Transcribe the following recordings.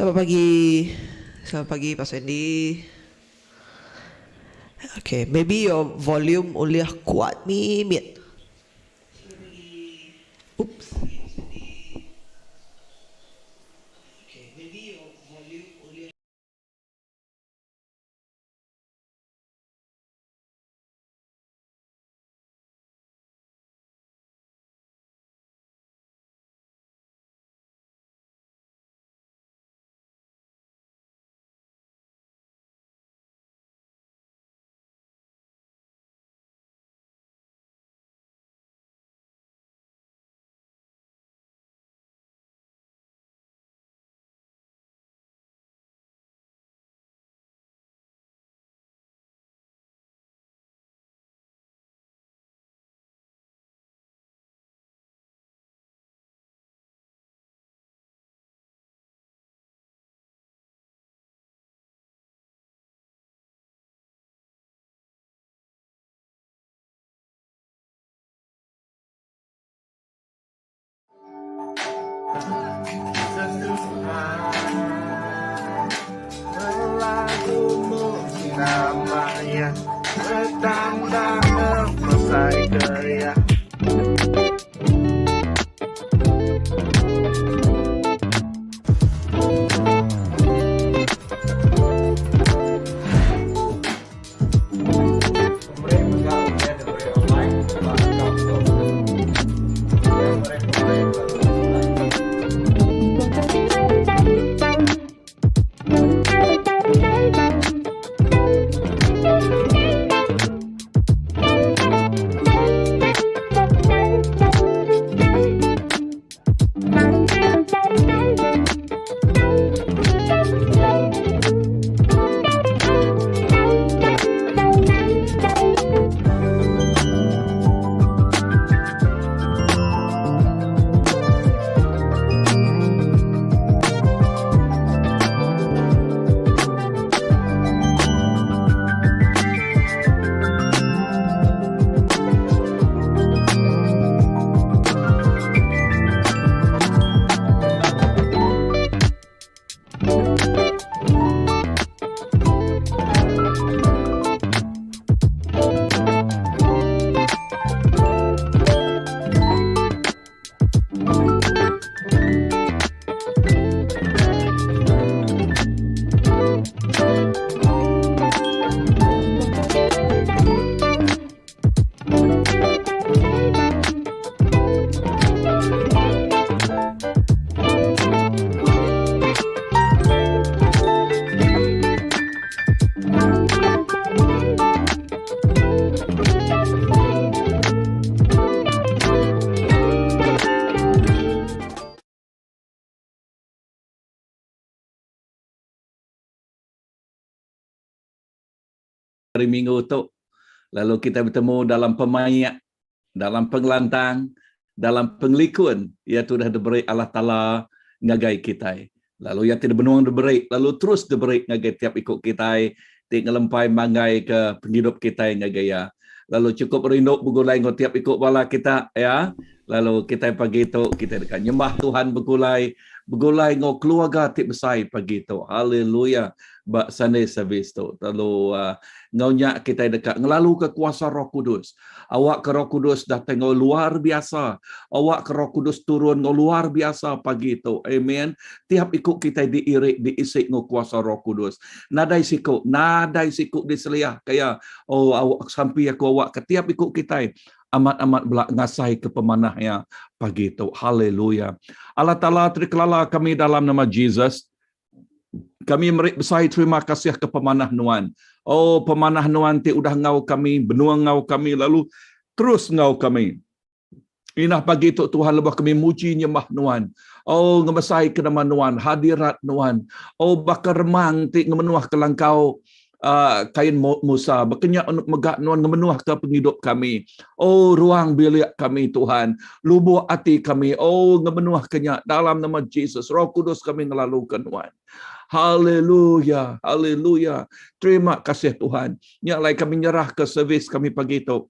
Selamat pagi. Selamat pagi Pastor Andy. Okay, maybe your volume ulih kuat mimit. Oops. Pemeri mega ulih diberi online ba akaun tu. Ulih meri pemeri ba terus online. Hari minggu tu lalu kita betemu dalam pemaik dalam pengelantang dalam pengelikun ia tu dah diberi Allah Taala ngagai kitai lalu ia ti benung diberi lalu terus diberi ngagai tiap iku kitai ti ngelempai manggai ke pengidup kitai ngagai iya lalu chukup rindu begulai enggau tiap iku bala kita ya lalu kitai pagi tu kitai deka nyembah Tuhan begulai begulai enggau keluarga ti besai pagi tu haleluya ba Sunday service tu lalu uh, enggau nya kitai deka ngelaluka kuasa Roh Kudus awakka Roh Kudus datai enggau luar biasa awakka Roh Kudus turun enggau luar biasa pagi tu amen tiap iku kitai diiri diisi enggau kuasa Roh Kudus nadai siku nadai siku diseliah kaya oh awak sampi aku awakka tiap iku kitai amat-amat bela ngasai ke pemanah iya pagi tu haleluya Allah Taala terikelala kami dalam nama Jesus Kami meri besai terima kasih ke pemanah nuan. Oh pemanah nuan ti udah enggau kami, benung enggau kami lalu terus enggau kami. Inah pagi tu Tuhan lebuh kami muji nyembah nuan. Oh ngemesai ke nama nuan, hadirat nuan. Oh baka remang ti ngemenuh ke langkau uh, kain Musa bekenya mega nuan ngemenuh ke pengidup kami. Oh ruang bilik kami Tuhan, lubuk ati kami oh ngemenuh ke nya dalam nama Jesus. Roh Kudus kami ngelalu ke nuan. Haleluya, haleluya. Terima kasih Tuhan. Nya alai kami nyerah ke servis kami pagi tu.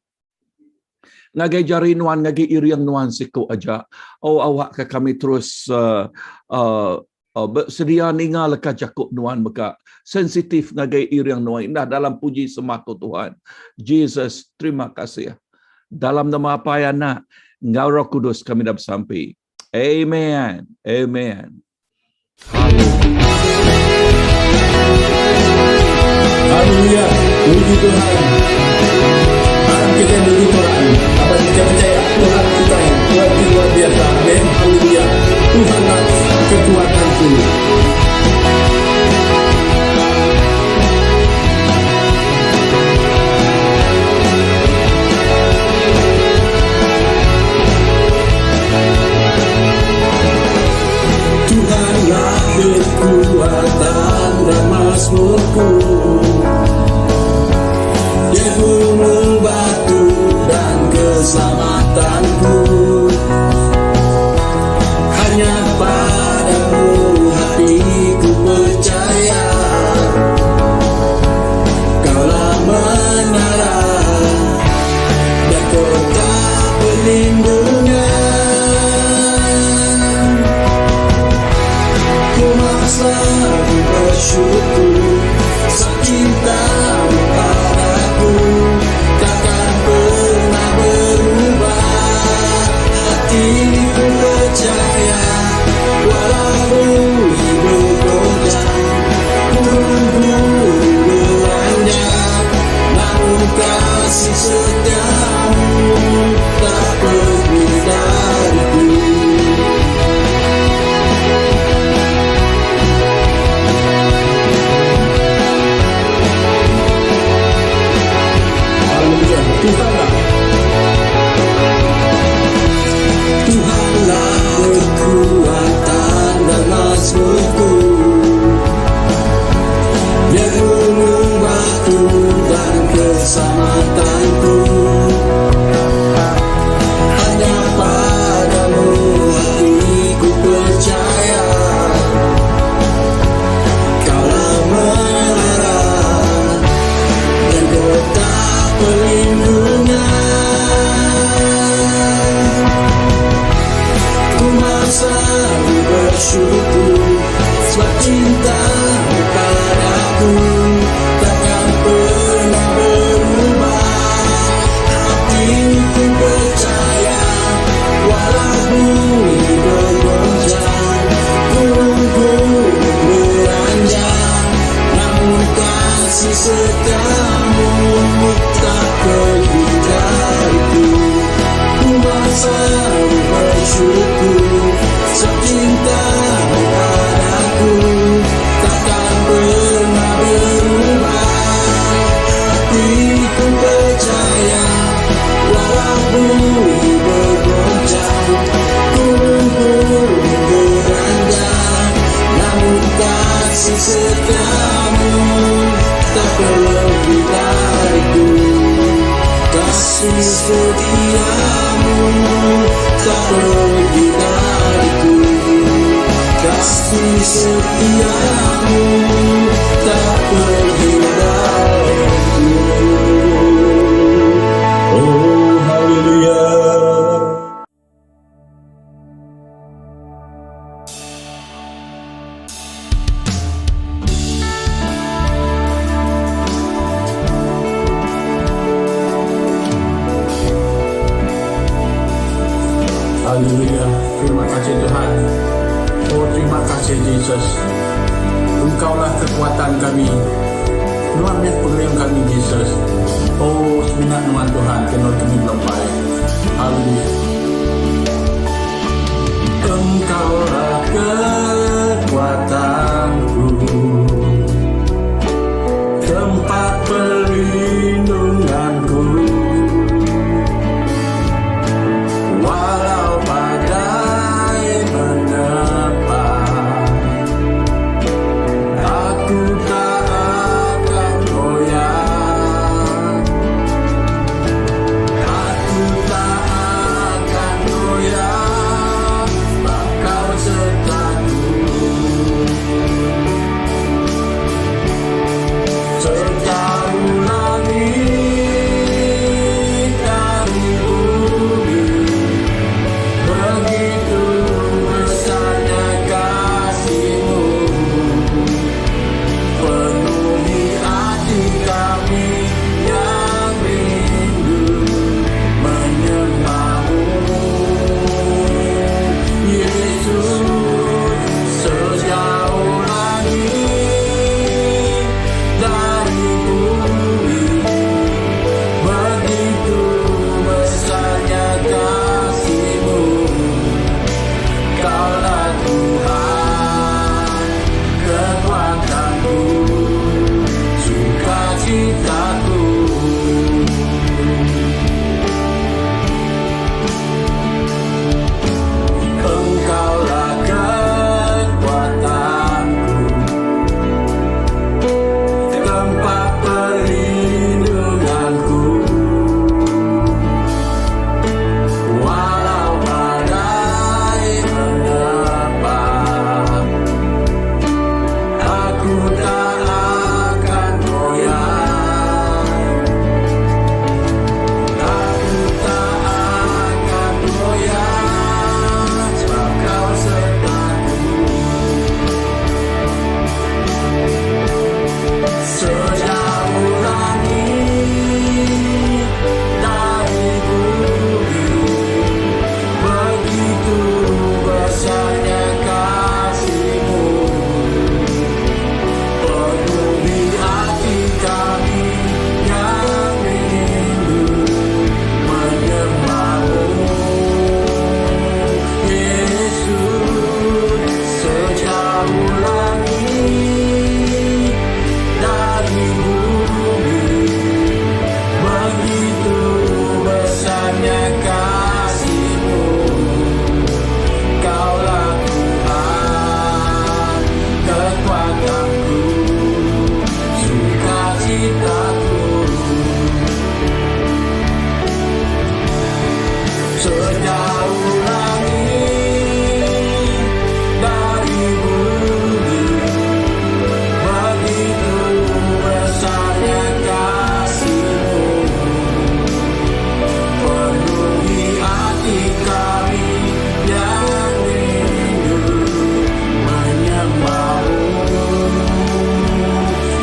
Ngagai jari nuan, ngagai iring nuan siku aja. Oh awak ke kami terus uh, uh, Besedia ninga leka jaku nuan mega sensitif ngagai iring nuan indah dalam puji sembah tu Tuhan. Jesus terima kasih. Dalam nama Apai Anak enggau Roh Kudus kami dah besampi. Amen. Amen. Haleluya, puji Tuhan. Aram kita muji Tuhan. Laban kita percaya Tuhan kitai, Tuhan ti luar biasa. Amen. Haleluya. Tuhanlah kekuatanku. Tuhanlah kekuatan dan mazmurku Dia gunung batu dan keselamatanku Hanya padamu hatiku percaya Kaulah menara dan kota perlindungan Ku selalu bersyukur Sebab cintamu padaku Takkan pernah berubah Hatiku percaya Walau bumi bergoncang Gunung-gunung beranjak Namun kasih setiamu Tak pergi dariku. Haleluya. Tuhanlah. Tuhanlah kekuatan dan mazmurku. Dia gunung batu dan keselamatanku. Hanya padamu hatiku percaya. Kaulah menara dan kota perlindungan. Ku selalu bersyukur sebab cintamu padaku takkan pernah berubah. Hatiku percaya walau bumi bergoncang, gunung-gunung beranjak, namun kasih setiamu tak pergi dariku. Ku selalu bersyukur sebab cintamu padaku takkan pernah berubah. Hatiku percaya walau bumi bergoncang, gunung-gunung beranjak, namun kasih setiamu tak pergi dariku. Kasih setiamu tak pergi dariku. Kasih setiamu tak pergi dariku. Oh, haleluya. Haleluya. Terima kasih Tuhan. Oh, terima kasih Jesus. Engkaulah kekuatan kami. Nuan meh pengering kami Jesus. Oh, semina nuan Tuhan kena kami belampai. Haleluya. Engkaulah kekuatanku, tempat perlindunganku. Walau badai menerpa, aku tak akan goyah. Aku tak akan goyah, sebab kau sertaku. perlindunganku Walau badai menerpa Aku tak akan goyah Aku tak akan goyah Sebab kau sertaku Sejauh langit dari bumi Begitu besarnya kasihmu Penuhi hati kami yang rindu menyembahmu Yesus sejauh langit dari bumi Begitu besarnya kasihmu Kaulah Tuhan kekuatanku Sukacitaku Sejauh langit dari bumi Begitu besarnya kasihmu Penuhi hati kami yang rindu menyembahmu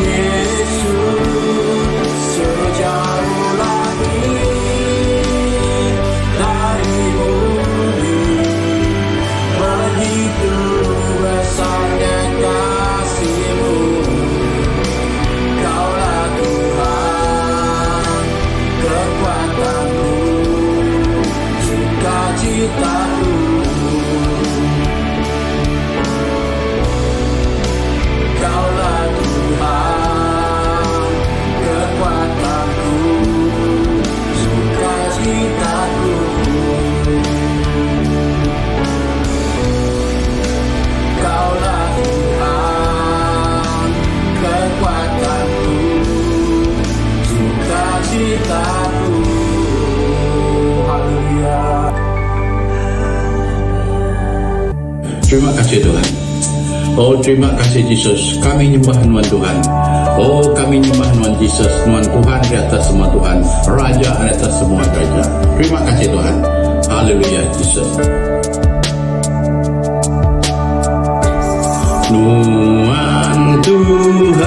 Yesus sejauh langit dari bumi Begitu besarnya kasihmu Kaulah Tuhan kekuatanku Sukacitaku Kaulah Tuhan kekuatanku Sukacitaku Kaulah Tuhan kekuatanku Sukacitaku Haleluya Terima kasih Tuhan. Oh terima kasih Jesus. Kami nyembah nuan Tuhan. Oh kami nyembah nuan Jesus. Nuan Tuhan di atas semua Tuhan. Raja di atas semua raja. Terima kasih Tuhan. Haleluya Jesus. Nuan Tuhan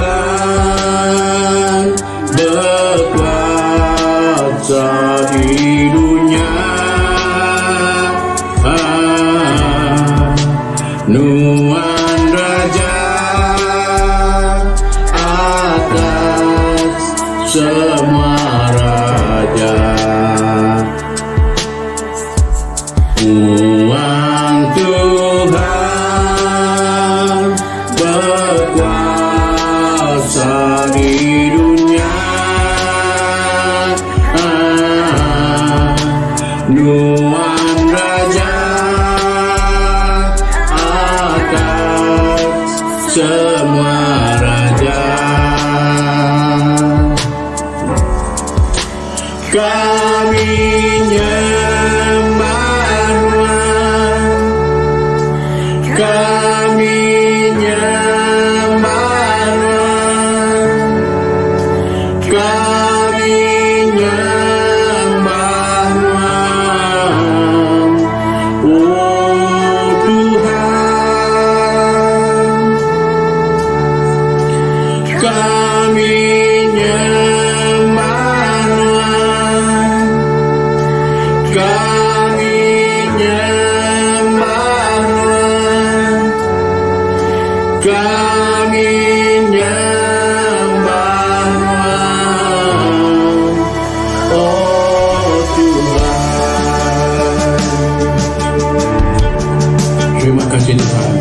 berkuasa di dunia. Nuan Raja atas semua raja. Nuan Tuhan berkuasa di dunia. Nuan Raja atas semua raja. Kami nyembah Nuan, kami nyembah Nuan, kami nyembah Nuan, oh Tuhan. Kami nyembah Nuan, kami nyembah Nuan, kami nyembah Nuan, oh Tuhan. Terima kasih Tuhan.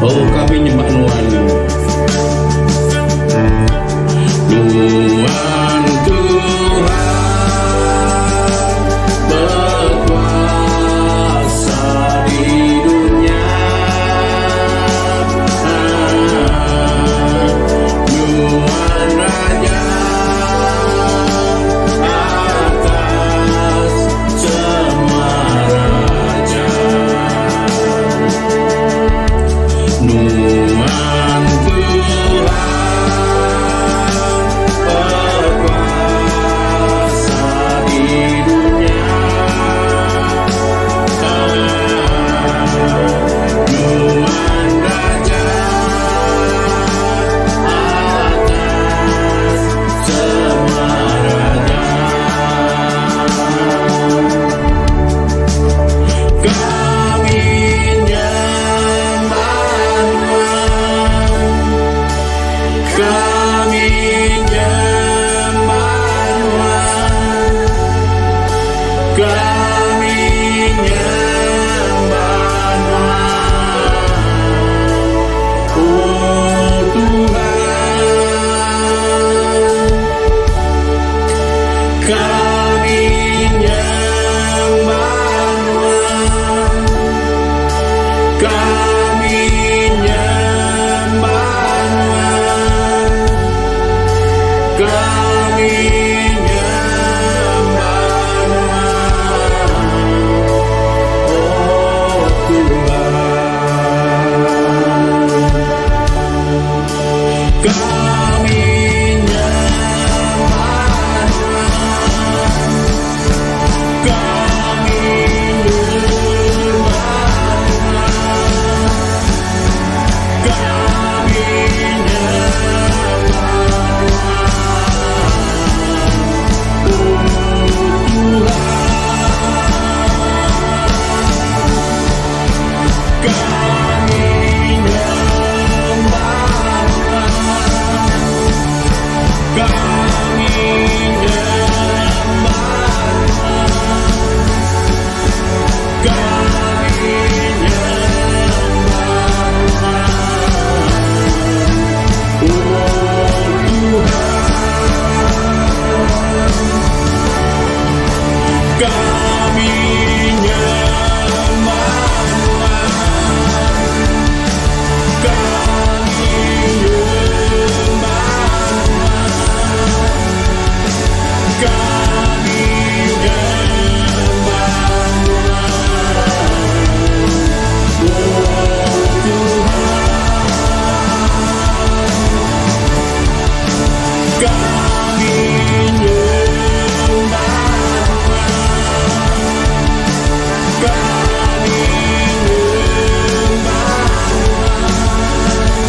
Oh kami nyembah Nuan. Kami nyembah Nuan, oh Tuhan. Kami nyembah Nuan. Kami nyembah Nuan. Kami nyembah Nuan, oh Tuhan. Kami nyembah Nuan. Kami nyembah Nuan. Kami nyembah Nuan, oh Tuhan. Kami nyembah Nuan. Kami nyembah Nuan. Kami nyembah Nuan, oh Tuhan. Kami nyembah Nuan. Kami nyembah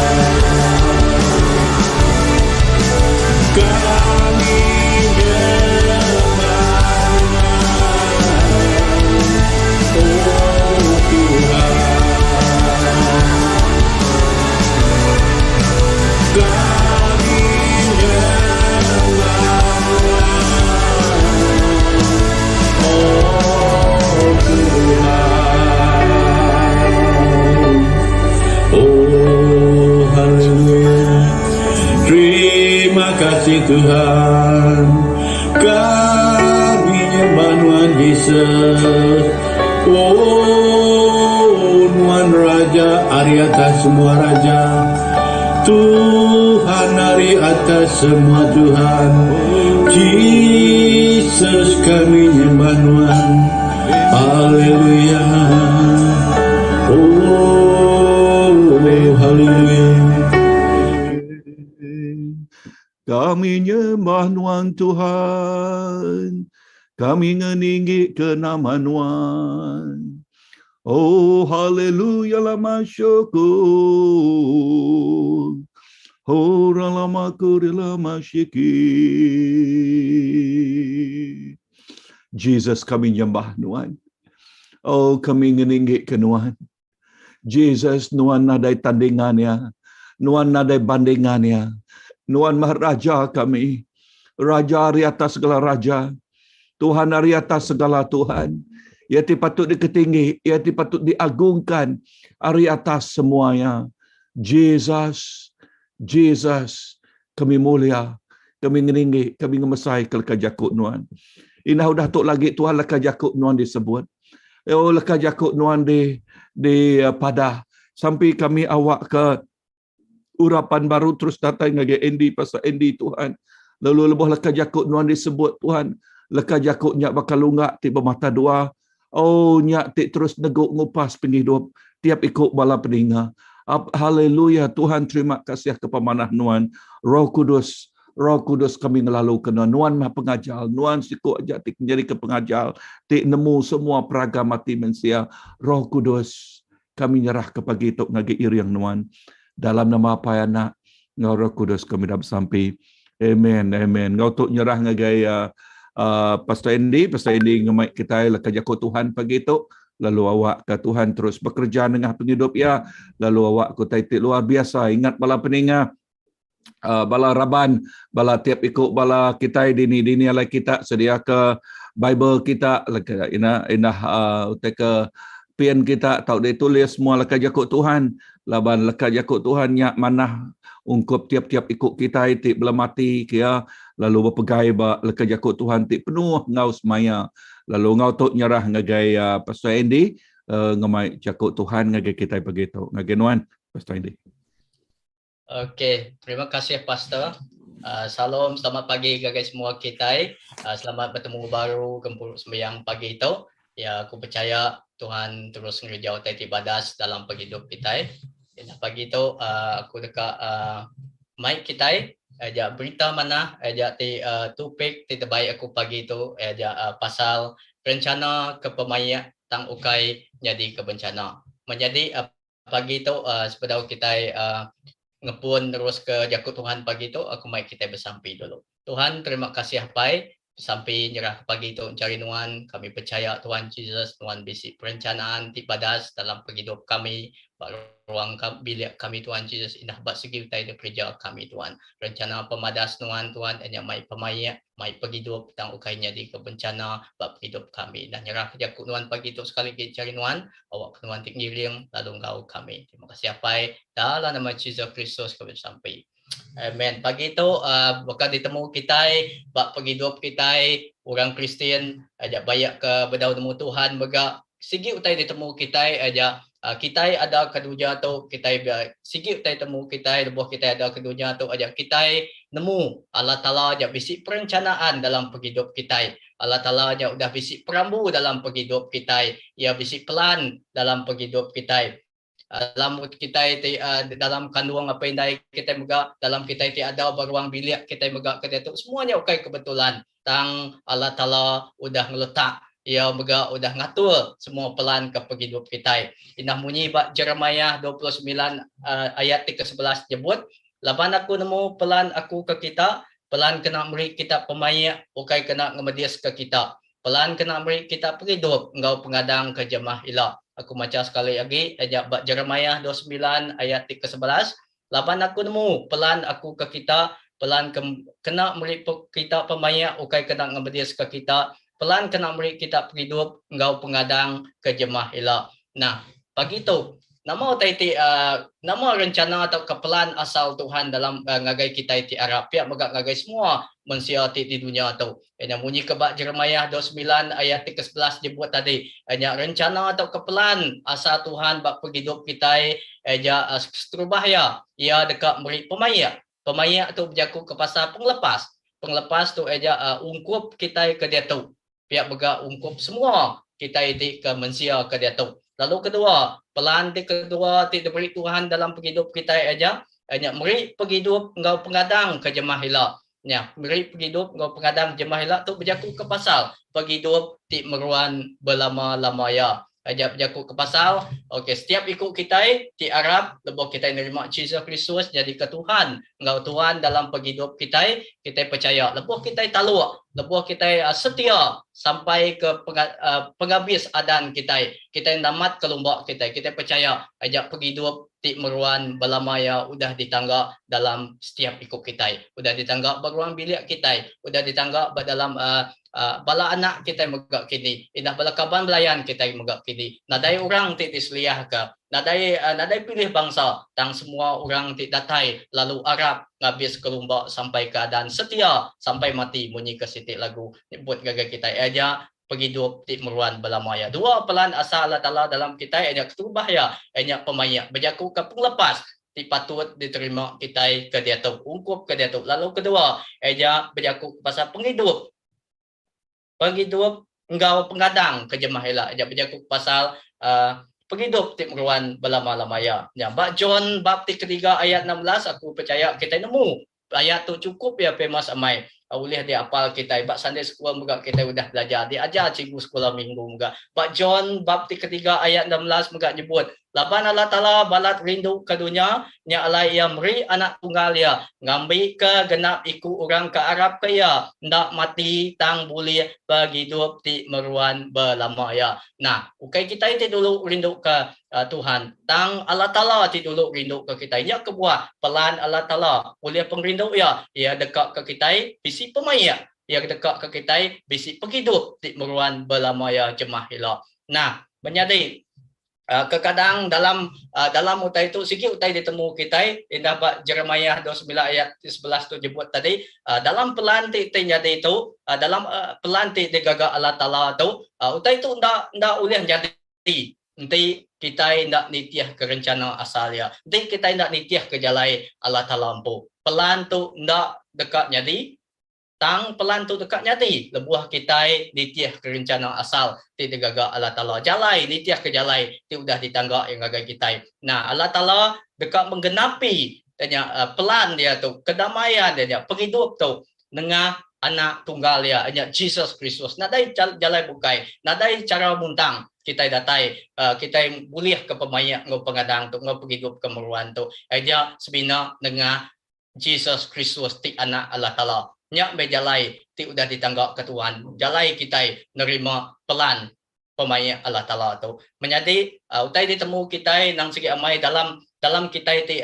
Nuan. Kami nyembah Nuan, oh Tuhan. Kami nyembah Nuan, oh Tuhan. Kami nyembah Nuan, oh Tuhan. Oh haleluya. Terima kasih Tuhan. Kami nyembah Nuan Jesus. Oh Nuan Raja ari atas semua raja. Tuhan ari atas semua Tuhan. Jesus kami nyembah Nuan. Haleluya. Oh haleluya. Kami nyembah Nuan Tuhan. Kami ngeninggi ke nama Nuan. Oh haleluya lama syukur. Oh lama kuri lama syiki. Jesus kami nyembah Nuan. Oh kami ngeninggi ke Nuan. Jesus Nuan nadai tandingannya. Nuan nadai bandingannya. Nuan Maharaja kami. Raja ari atas segala raja. Tuhan ari atas segala Tuhan. Ia ti patut diketinggi, ia ti patut diagungkan ari atas semuanya. Jesus, Jesus, kami mulia, kami ngeninggi, kami ngemesai ke leka jaku Nuan. Indah udah tu lagi Tuhan leka jaku Nuan disebut. Oh leka jaku Nuan di di eh, padah sampai kami awak ke urapan baru terus datai ngagai Andy pasal Andy Tuhan. Lalu lebuh leka jaku Nuan disebut Tuhan, leka jaku nya bakal lunga ti bemata dua. Oh nya ti terus neguk ngupas penghidup tiap ikut bala peninga. Haleluya Tuhan terima kasih ke pemanah Nuan. Roh Kudus, Roh Kudus kami ngelalu ke Nuan. Nuan mah pengajar, Nuan siku aja ti menjadi ke pengajar, ti nemu semua peragam mati mensia. Roh Kudus, kami nyerah ke pagi tu ngagi iriang Nuan. Dalam nama Apai Anak, ngau Roh Kudus kami dah bersampi. Amen, amen. Ngau tu nyerah ngagai Pastor Andy, Pastor Andy ngemai kita leka jaku Tuhan pagi tu. Lalu awak ke Tuhan terus bekerja dengan penghidup ya. Lalu awak ku tai luar biasa. Ingat bala peninga, bala raban, bala tiap ikut bala kita dini dini alai kita sedia ke Bible kita leka ina inah utai ke pian kita tau ditulis semua leka jaku Tuhan laban leka jaku Tuhan nya manah ungkup tiap-tiap ikut kita ti bela mati kia lalu berpegai ba leka jaku Tuhan ti penuh ngau semaya. Lalu enggau tu nyerah ngagai uh, Pastor Andy uh, ngemai jaku Tuhan ngagai kitai pagi tu. Ngagai nuan Pastor Andy. Okey, terima kasih Pastor. Uh, salam, selamat pagi ngagai semua kitai. Uh, selamat betemu baru gempuru sembiang pagi tu. Ya, aku percaya Tuhan terus ngereja utai ti badas dalam pengidup kitai. Ya, pagi tu uh, aku deka uh, mai kitai aja berita manah aja ti uh, topik ti terbaik aku pagi tu aja uh, pasal rencana ke pemaik tang ukai nyadi ke bencana. Menjadi uh, Pagi tu uh, sebedau kitai uh, ngepun terus ke jaku Tuhan pagi tu aku mai kitai besampi dulu. Tuhan terima kasih apai besampi nyerah ke pagi tu mencari nuan kami percaya Tuhan Jesus nuan bisi perencanaan ti badas dalam pengidup kami ba ruang bilik kami Tuhan Jesus indah ba segi utai dikereja kami Tuhan. Rencana pemadas nuan Tuhan ianya mai pemaik mai pengidup tang ukai nyadika bencana ba pengidup kami. Dah nyerahka jaku nuan pagi tu sekali agi chari nuan, awakka nuan ti ngiring lalu enggau kami. Terima kasih Apai, dalam nama Jesus Kristus kami besampi. Amen. Pagi tu uh, baka ditemu kitai ba pengidup kitai orang Kristian aja bayak ke bedau nemu Tuhan mega sigi utai ditemu kitai aja uh, kitai ada ke dunya tu kitai sigi utai temu kitai lebuh kitai ada ke dunya tu aja kitai nemu Allah Taala nya bisi perencanaan dalam pengidup kitai Allah Taala nya udah bisi perambu dalam pengidup kitai iya bisi pelan dalam pengidup kitai dalam kitai ti uh, dalam kandung apai indai kitai mega dalam kitai ti ada ba ruang bilik kitai mega ke diatu semuanya ukai kebetulan tang Allah Taala udah ngeletak iya mega udah ngatur semua pelan ke pengidup kitai indah munyi ba Jeremiah 29 uh, ayat ti ke-11 nyebut laban aku nemu pelan aku ke kita pelan kena meri kita pemaik ukai kena ngemedis ke kita Pelan kena meri kita pengidup enggau pengadang ke jemah ila. Aku macha sekali agi aja ba Jeremiah 29 ayat ti ke-11, Laban aku nemu pelan aku ke kita, pelan ke kena meri kita pemaik ukai kena ngemediska kita, pelan kena meri kita pengidup enggau pengadang ke jemah ila. Nah, pagi tu, nama utai ti uh, nama rencana tauka pelan asal Tuhan dalam uh, ngagai kitai ti arap pia mega ngagai semua mensia ti di dunya tu. Nya munyi ke ba Jeremiah 29 ayat ti ke-11 nyebut tadi. Nya rencana tauka pelan asal Tuhan ba pengidup kitai nya seterubah iya, iya deka meri pemaik. Pemaik tu bejaku ke pasal pengelepas. Pengelepas tu nya ungkup kitai ke diatu. Pia mega ungkup semua kitai ti ke mensia ke diatu. Lalu kedua, pelan ti kedua ti diberi Tuhan dalam pengidup kitai nya nya meri pengidup enggau pengadang ke jemah ila. Nya, meri pengidup enggau pengadang jemah ila tu bejaku ke pasal pengidup ti meruan belama-lama iya. Aja bejaku ke pasal, okey, setiap iku kitai ti arap lebuh kitai nerima Jesus Kristus nyadika Tuhan enggau Tuan dalam pengidup kitai, kitai pechaya lebuh kitai taluk, lebuh kitai setia sampai ke pengabis adan kitai, kitai namatka lumba kitai, kitai pechaya aja pengidup ti meruan belama iya udah ditangga dalam setiap iku kitai, udah ditangga ba ruang bilik kitai, udah ditangga ba dalam uh, uh, bala anak kitai mega kini, indah bala kaban belayan kitai mega kini. Nadai orang ti diseliahka, nadai uh, nadai pilih bangsa, tang semua orang ti datai lalu arap ngabis ke lumba sampai keadaan setia sampai mati munyi ke siti lagu nyebut ngagai kitai aja pengidup ti meruan belama iya. Dua pelan asal Allah Taala dalam kitai iya nya keterubah iya, iya nya pemaik, bejakuka pengelepas ti patut diterima kitai ke diatu, ungkup ke diatu. Lalu kedua, iya nya bejaku pasal pengidup. Pengidup enggau pengadang ke jemah ila. Iya nya bejaku pasal uh, pengidup ti meruan belama-lama iya. Nya ba John bab ti ketiga ayat 16 aku pechaya kitai nemu Ayat tu chukup iya famous amai ulih diapal kitai ba Sunday school mega kitai udah belajar diajar cikgu sekula minggu mega. Ba John bab ti ketiga ayat 16 mega nyebut, Laban Allah Taala balat rindu ke dunya, nya alai Iya meri Anak Tunggal Iya, ngambika genap iku orang ke arapka Iya enda mati tang bulih pengidup ti meruan belama iya. Nah, ukai kitai ti dulu rinduka Tuhan. Tang Allah Taala ti dulu rinduka kitai. Nya kebuah pelan Allah Taala ulih pengerindu Iya, Iya dekaka kitai bisi pemaik. Iya dekaka kitai bisi pengidup ti meruan belama iya jemah ila. Nah, menyadi. Kekadang dalam dalam utai tu sigi utai ditemu kitai indah ba Jeremiah 29 ayat 11 tu nyebut tadi dalam pelan ti ti nyadi tu dalam pelan ti digaga Allah Taala tu utai tu enda enda ulih nyadi enti kitai enda nitihka rencana asal iya enti kitai enda nitihka jalai Allah Taala empu. Pelan tu enda deka nyadi. Tang pelan tu deka nyadi lebuh kitai nitihka rencana asal ti digaga Allah Taala. Jalai nitihka jalai ti udah ditangga Iya ngagai kitai. Nah, Allah Taala deka menggenapi nya pelan Iya tu, kedamaian Iya nya, pengidup tu nengah Anak Tunggal Iya, nya Jesus Kristus. Nadai jalai bukai, nadai chara muntang kitai datai kitai bulihka pemaik enggau pengadang tu enggau pengidup ke meruan tu. Iya semina nengah Jesus Kristus ti Anak Allah Taala. Nya meh jalai ti udah ditanggaka Tuhan, jalai kitai nerima pelan pemaik Allah Taala tu. Menyadi, utai ditemu kitai nang sigi amai dalam dalam kitai ti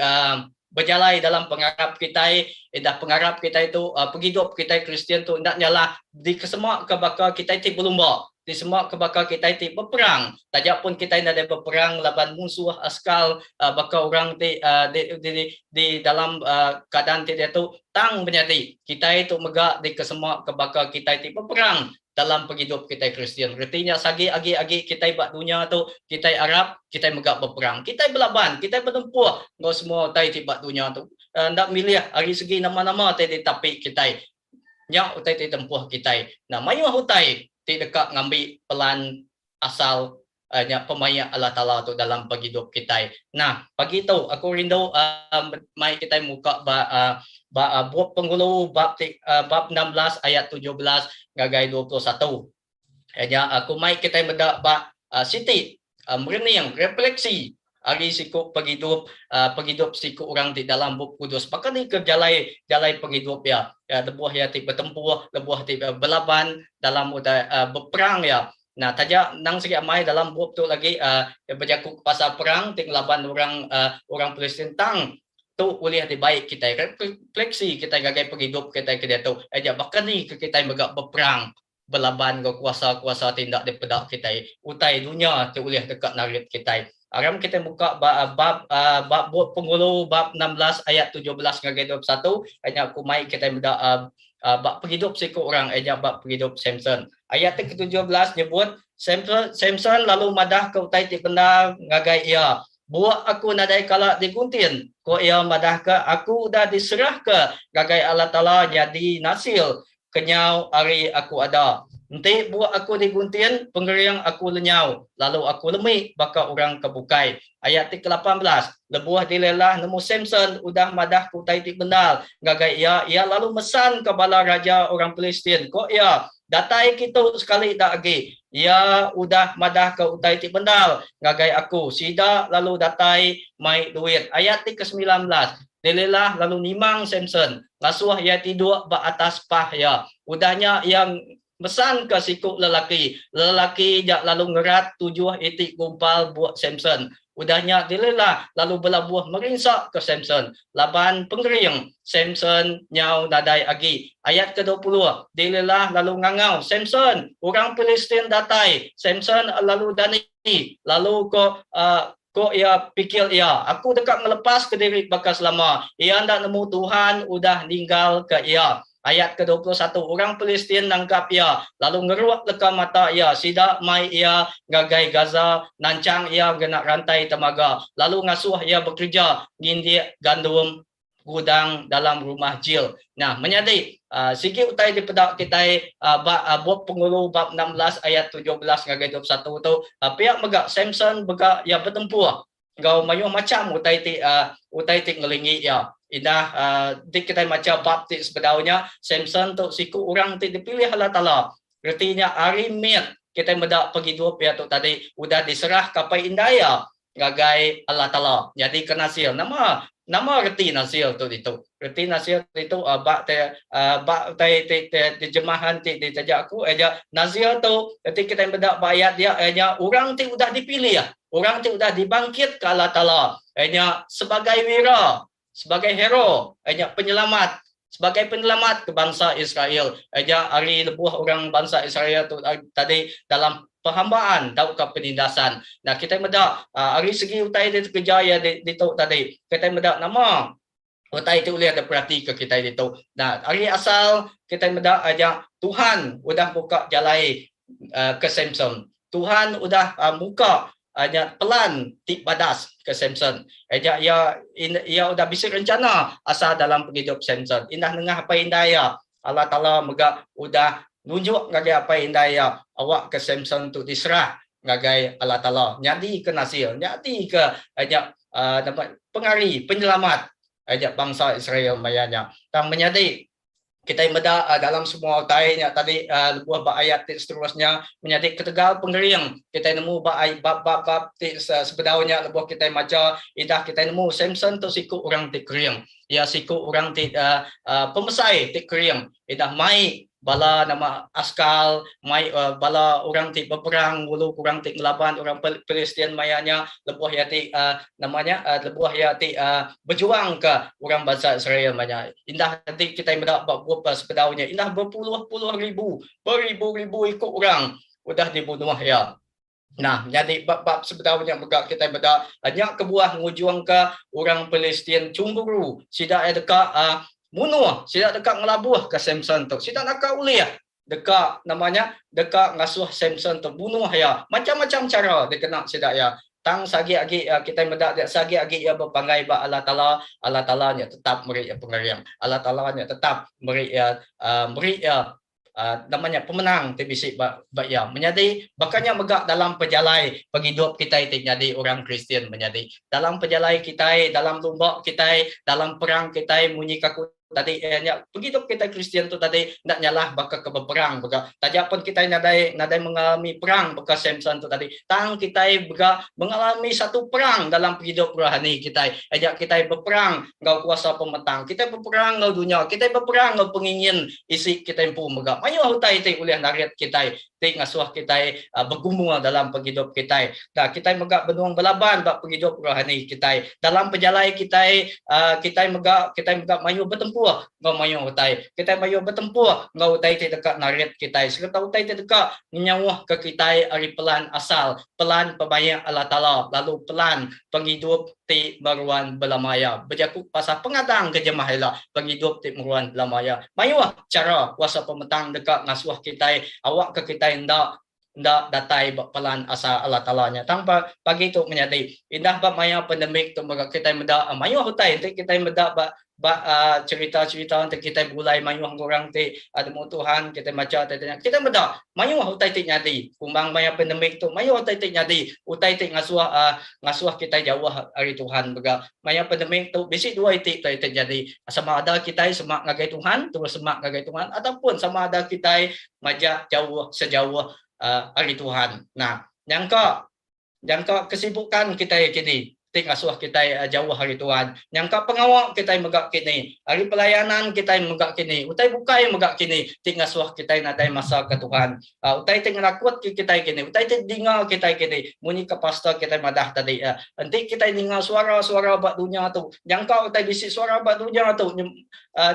bejalai dalam pengarap kitai, enda pengarap kitai tu pengidup kitai Kristian tu enda nyalah dikesemaka baka kitai ti belumba. Ti sema ke baka kitai ti beperang. Taja pun kitai nadai beperang laban munsuh askal baka orang ti di di dalam keadaan ti diatu tang menyadi kitai tu mega dikesema ke baka kitai ti beperang dalam pengidup kitai Kristian. Reti nya sagi agi agi kitai ba dunya tu kitai arap kitai mega beperang. Kitai belaban, kitai betempuh enggau semua utai ti ba dunya tu. Enda milih ari segi nama-nama ti ditapi kitai. Nya utai ti tempuh kitai. Nah, mayuh utai ti deka ngambi pelan asal nya pemaik Allah Taala tu dalam pengidup kitai. Nah, pagi tu aku rindu mai kitai muka ba ba bup Penghulu bab ti bab 16 ayat 17 ngagai 21. Nya aku mai kitai meda ba siti merening refleksi ari siku pengidup pengidup siku orang ti dalam Bup Kudus. Baka ni ke jalai jalai pengidup iya lebuh iya ti betempuh lebuh ti belaban dalam utai beperang iya. Nah taja nang sigi amai dalam bup tu lagi bejaku pasal perang ti ngelaban orang orang Palestin tang tu ulih dibai kitai refleksi kitai ngagai pengidup kitai ke diatu. Aja baka ni ke kitai mega beperang belaban enggau kuasa-kuasa ti enda dipeda kitai, utai dunya ti ulih deka narit kitai. Aram kitai muka ba bab ba bup Penghulu bab 16 ayat 17 ngagai 21, nya aku mai kitai meda ba pengidup siku orang iya nya ba pengidup Samson. Ayat ti ke-17 nyebut, Samson Samson lalu madahka utai ti bendar ngagai iya, Buok aku nadai kala diguntin, ku iya madahka, aku udah diserahka ngagai Allah Taala nyadi nasil kenyau ari aku ada. Enti buok aku diguntin, pengering aku lenyau, lalu aku lemi baka orang ke bukai. Ayat ti ke-18, Lebuh Delilah nemu Samson udah madahka utai ti bendar ngagai iya, iya lalu mesanka bala raja orang Pilistin, ku iya, Datai kitu sekali da agi. Iya udah madahka utai ti bendar ngagai aku. Sida lalu datai mai duit. Ayat ti ke-19, Delilah lalu nimang Samson, ngasuh iya tiduk ba atas pah iya. Udah nya iya mesanka siku lelaki. Lelaki nya lalu ngerat tujuh iti gumpal buk Samson. Udah nya Delilah lalu belabuh merinsaka Samson laban pengering Samson nyau nadai agi. Ayat ke-20, Delilah lalu ngangau, Samson, orang Pilistin datai! Samson lalu dani, lalu ko Ko iya, pikir iya, Aku deka ngelepaska diri baka selama. Iya enda nemu Tuhan udah ninggalka iya. Ayat ke-21, Orang Pilistin nangkap iya, lalu ngeruk leka mata iya. Sida mai iya ngagai Gaza, nanchang iya ngena rantai temaga, lalu ngasuh iya bekereja ngindik gandum gudang dalam rumah jil. Nah, menyadi, sigi utai dipeda kitai ba bup Pengulu bab 16 ayat 17 ngagai 21 tu, pia mega Samson mega iya betempuh enggau mayuh macham utai ti utai ti ngelingi iya. Indah enti kitai macha bab ti sebedau nya, Samson tu siku orang ti dipilih Allah Taala. Reti nya ari mit kitai meda pengidup iya tu tadi udah diserahka apai indai iya ngagai Allah Taala nyadika nasil. Nama nama reti nasil tu ditu? Reti nasil ditu ba te ba utai ti terjemahan ti ditaja aku iya nya nazir tu reti kitai meda ba ayat dia iya nya orang ti udah dipilih, orang ti udah dibangkitka Allah Taala iya nya sebagai wira, sebagai hero iya nya penyelamat sebagai penyelamat ke bansa Israel. Iya nya ari lebuh orang bansa Israel tu tadi dalam. Perhambaan tauka penindasan. Nah kitai meda ari segi utai ti dikereja iya ditu tadi, kitai meda nama utai ti ulih diperatika kitai ditu. Nah ari asal kitai meda aja Tuhan udah muka jalai ke Samson. Tuhan udah muka nya pelan ti badas ke Samson. Aja iya iya udah bisi rencana asal dalam pengidup Samson. Indah nengah apai indai iya Allah Taala mega udah nunjuk ngagai apai indai iya awakka Samson tu diserah ngagai Allah Taala nyadika Nasir, nyadika nya nama pengari penyelamat nya bangsa Israel maya nya. Tang menyadi kitai meda dalam semua utai nya tadi lebuh ba ayat ti seterusnya menyadi ketegal pengering kitai nemu ba bab-bab ti sebedau nya lebuh kitai macha idah kitai nemu Samson tu siku orang ti kering. Iya siku orang ti pemesai ti kering idah mai bala nama askal mai bala orang ti beperang ngulu orang ti ngelaban orang Pilistin maya nya lebuh iya ti nama nya lebuh iya ti bejuangka orang bansa Israel maya nya. Indah enti kitai meda ba bup sebedau nya indah bepuluh-puluh ribu, beribu-ribu iku orang udah dibunuh iya. Nah, nyadi bab-bab sebedau nya mega kitai meda nya kebuah ngujungka orang Pilistin chemburu. Sida iya deka uh, munuh, sida deka ngelabuhka Samson tu. Sida naka ulih deka nama nya deka ngasuh Samson tu bunuh iya. Macam-macam cara dikena sida iya. Tang sagi agi uh, kitai meda dia sagi agi iya bepanggai ba Allah Taala, Allah Taala nya tetap meri iya pengering. Allah Taala nya tetap meri iya uh, meri iya nama nya pemenang ti bisi ba ba iya. Menyadi baka nya mega dalam pejalai pengidup kitai ti nyadi orang Kristian menyadi. Dalam pejalai kitai, dalam lumba kitai, dalam perang kitai munyi ka ku tadi iya nya pengidup kitai Kristian tu tadi enda nyalah baka ke beperang mega. Taja pun kitai nadai nadai mengalami perang baka Samson tu tadi tang kitai mega mengalami satu perang dalam pengidup rohani kitai. Aja kitai beperang enggau kuasa pemetang. Kitai beperang enggau dunya. Kitai beperang enggau pengingin isi kitai empu mega. Mayuh utai ti ulih narit kitai ti ngasuh kitai begumul dalam pengidup kitai. Da kitai mega benung belaban ba pengidup rohani kitai. Dalam pejalai kitai, kitai mega kitai mega mayuh betempuh enggau mayuh utai. Kitai mayuh betempuh enggau utai ti deka narit kitai sereta utai ti deka ngenyauhka kitai ari pelan asal, pelan pemaik Allah Taala lalu pelan pengidup ti meruan belama iya. Bejaku pasal pengadang ke jemah ila, pengidup ti meruan belama iya. Mayuh chara kuasa pemetang deka ngasuh kitai awakka kitai enda enda datai ba pelan asal Allah Taala nya. Tang pagi tu menyadi, indah ba maya pandemik tu mega kitai meda mayuh utai enti kitai meda ba ba cherita-cherita enti kitai begulai mayuh enggau orang ti nemu Tuhan kitai macha ti nya kitai meda mayuh utai ti nyadi kumbang maya pandemik tu mayuh utai ti nyadi utai ti ngasuh uhh ngasuh kitai jauh ari Tuhan mega maya pandemik tu bisi dua iti utai ti nyadi sama ada kitai semak ngagai Tuhan terus semak ngagai Tuhan ataupun sama ada kitai majak jauh sejauh uhh ari Tuhan. Nah nyangka Nyangka kesibukan kitai kini ti ngasuh kitai jauh ari Tuhan. Nyangka pengawa kitai mega kini, ari pelayanan kitai mega kini, utai bukai mega kini ti ngasuh kitai nadai masa ke Tuhan. Utai ti ngenakutka kitai kini, utai ti dinga kitai kini, munyi ke pastor kitai madah tadi, enti kitai ninga suara-suara ba dunya tu, nyangka utai bisi suara ba dunya tu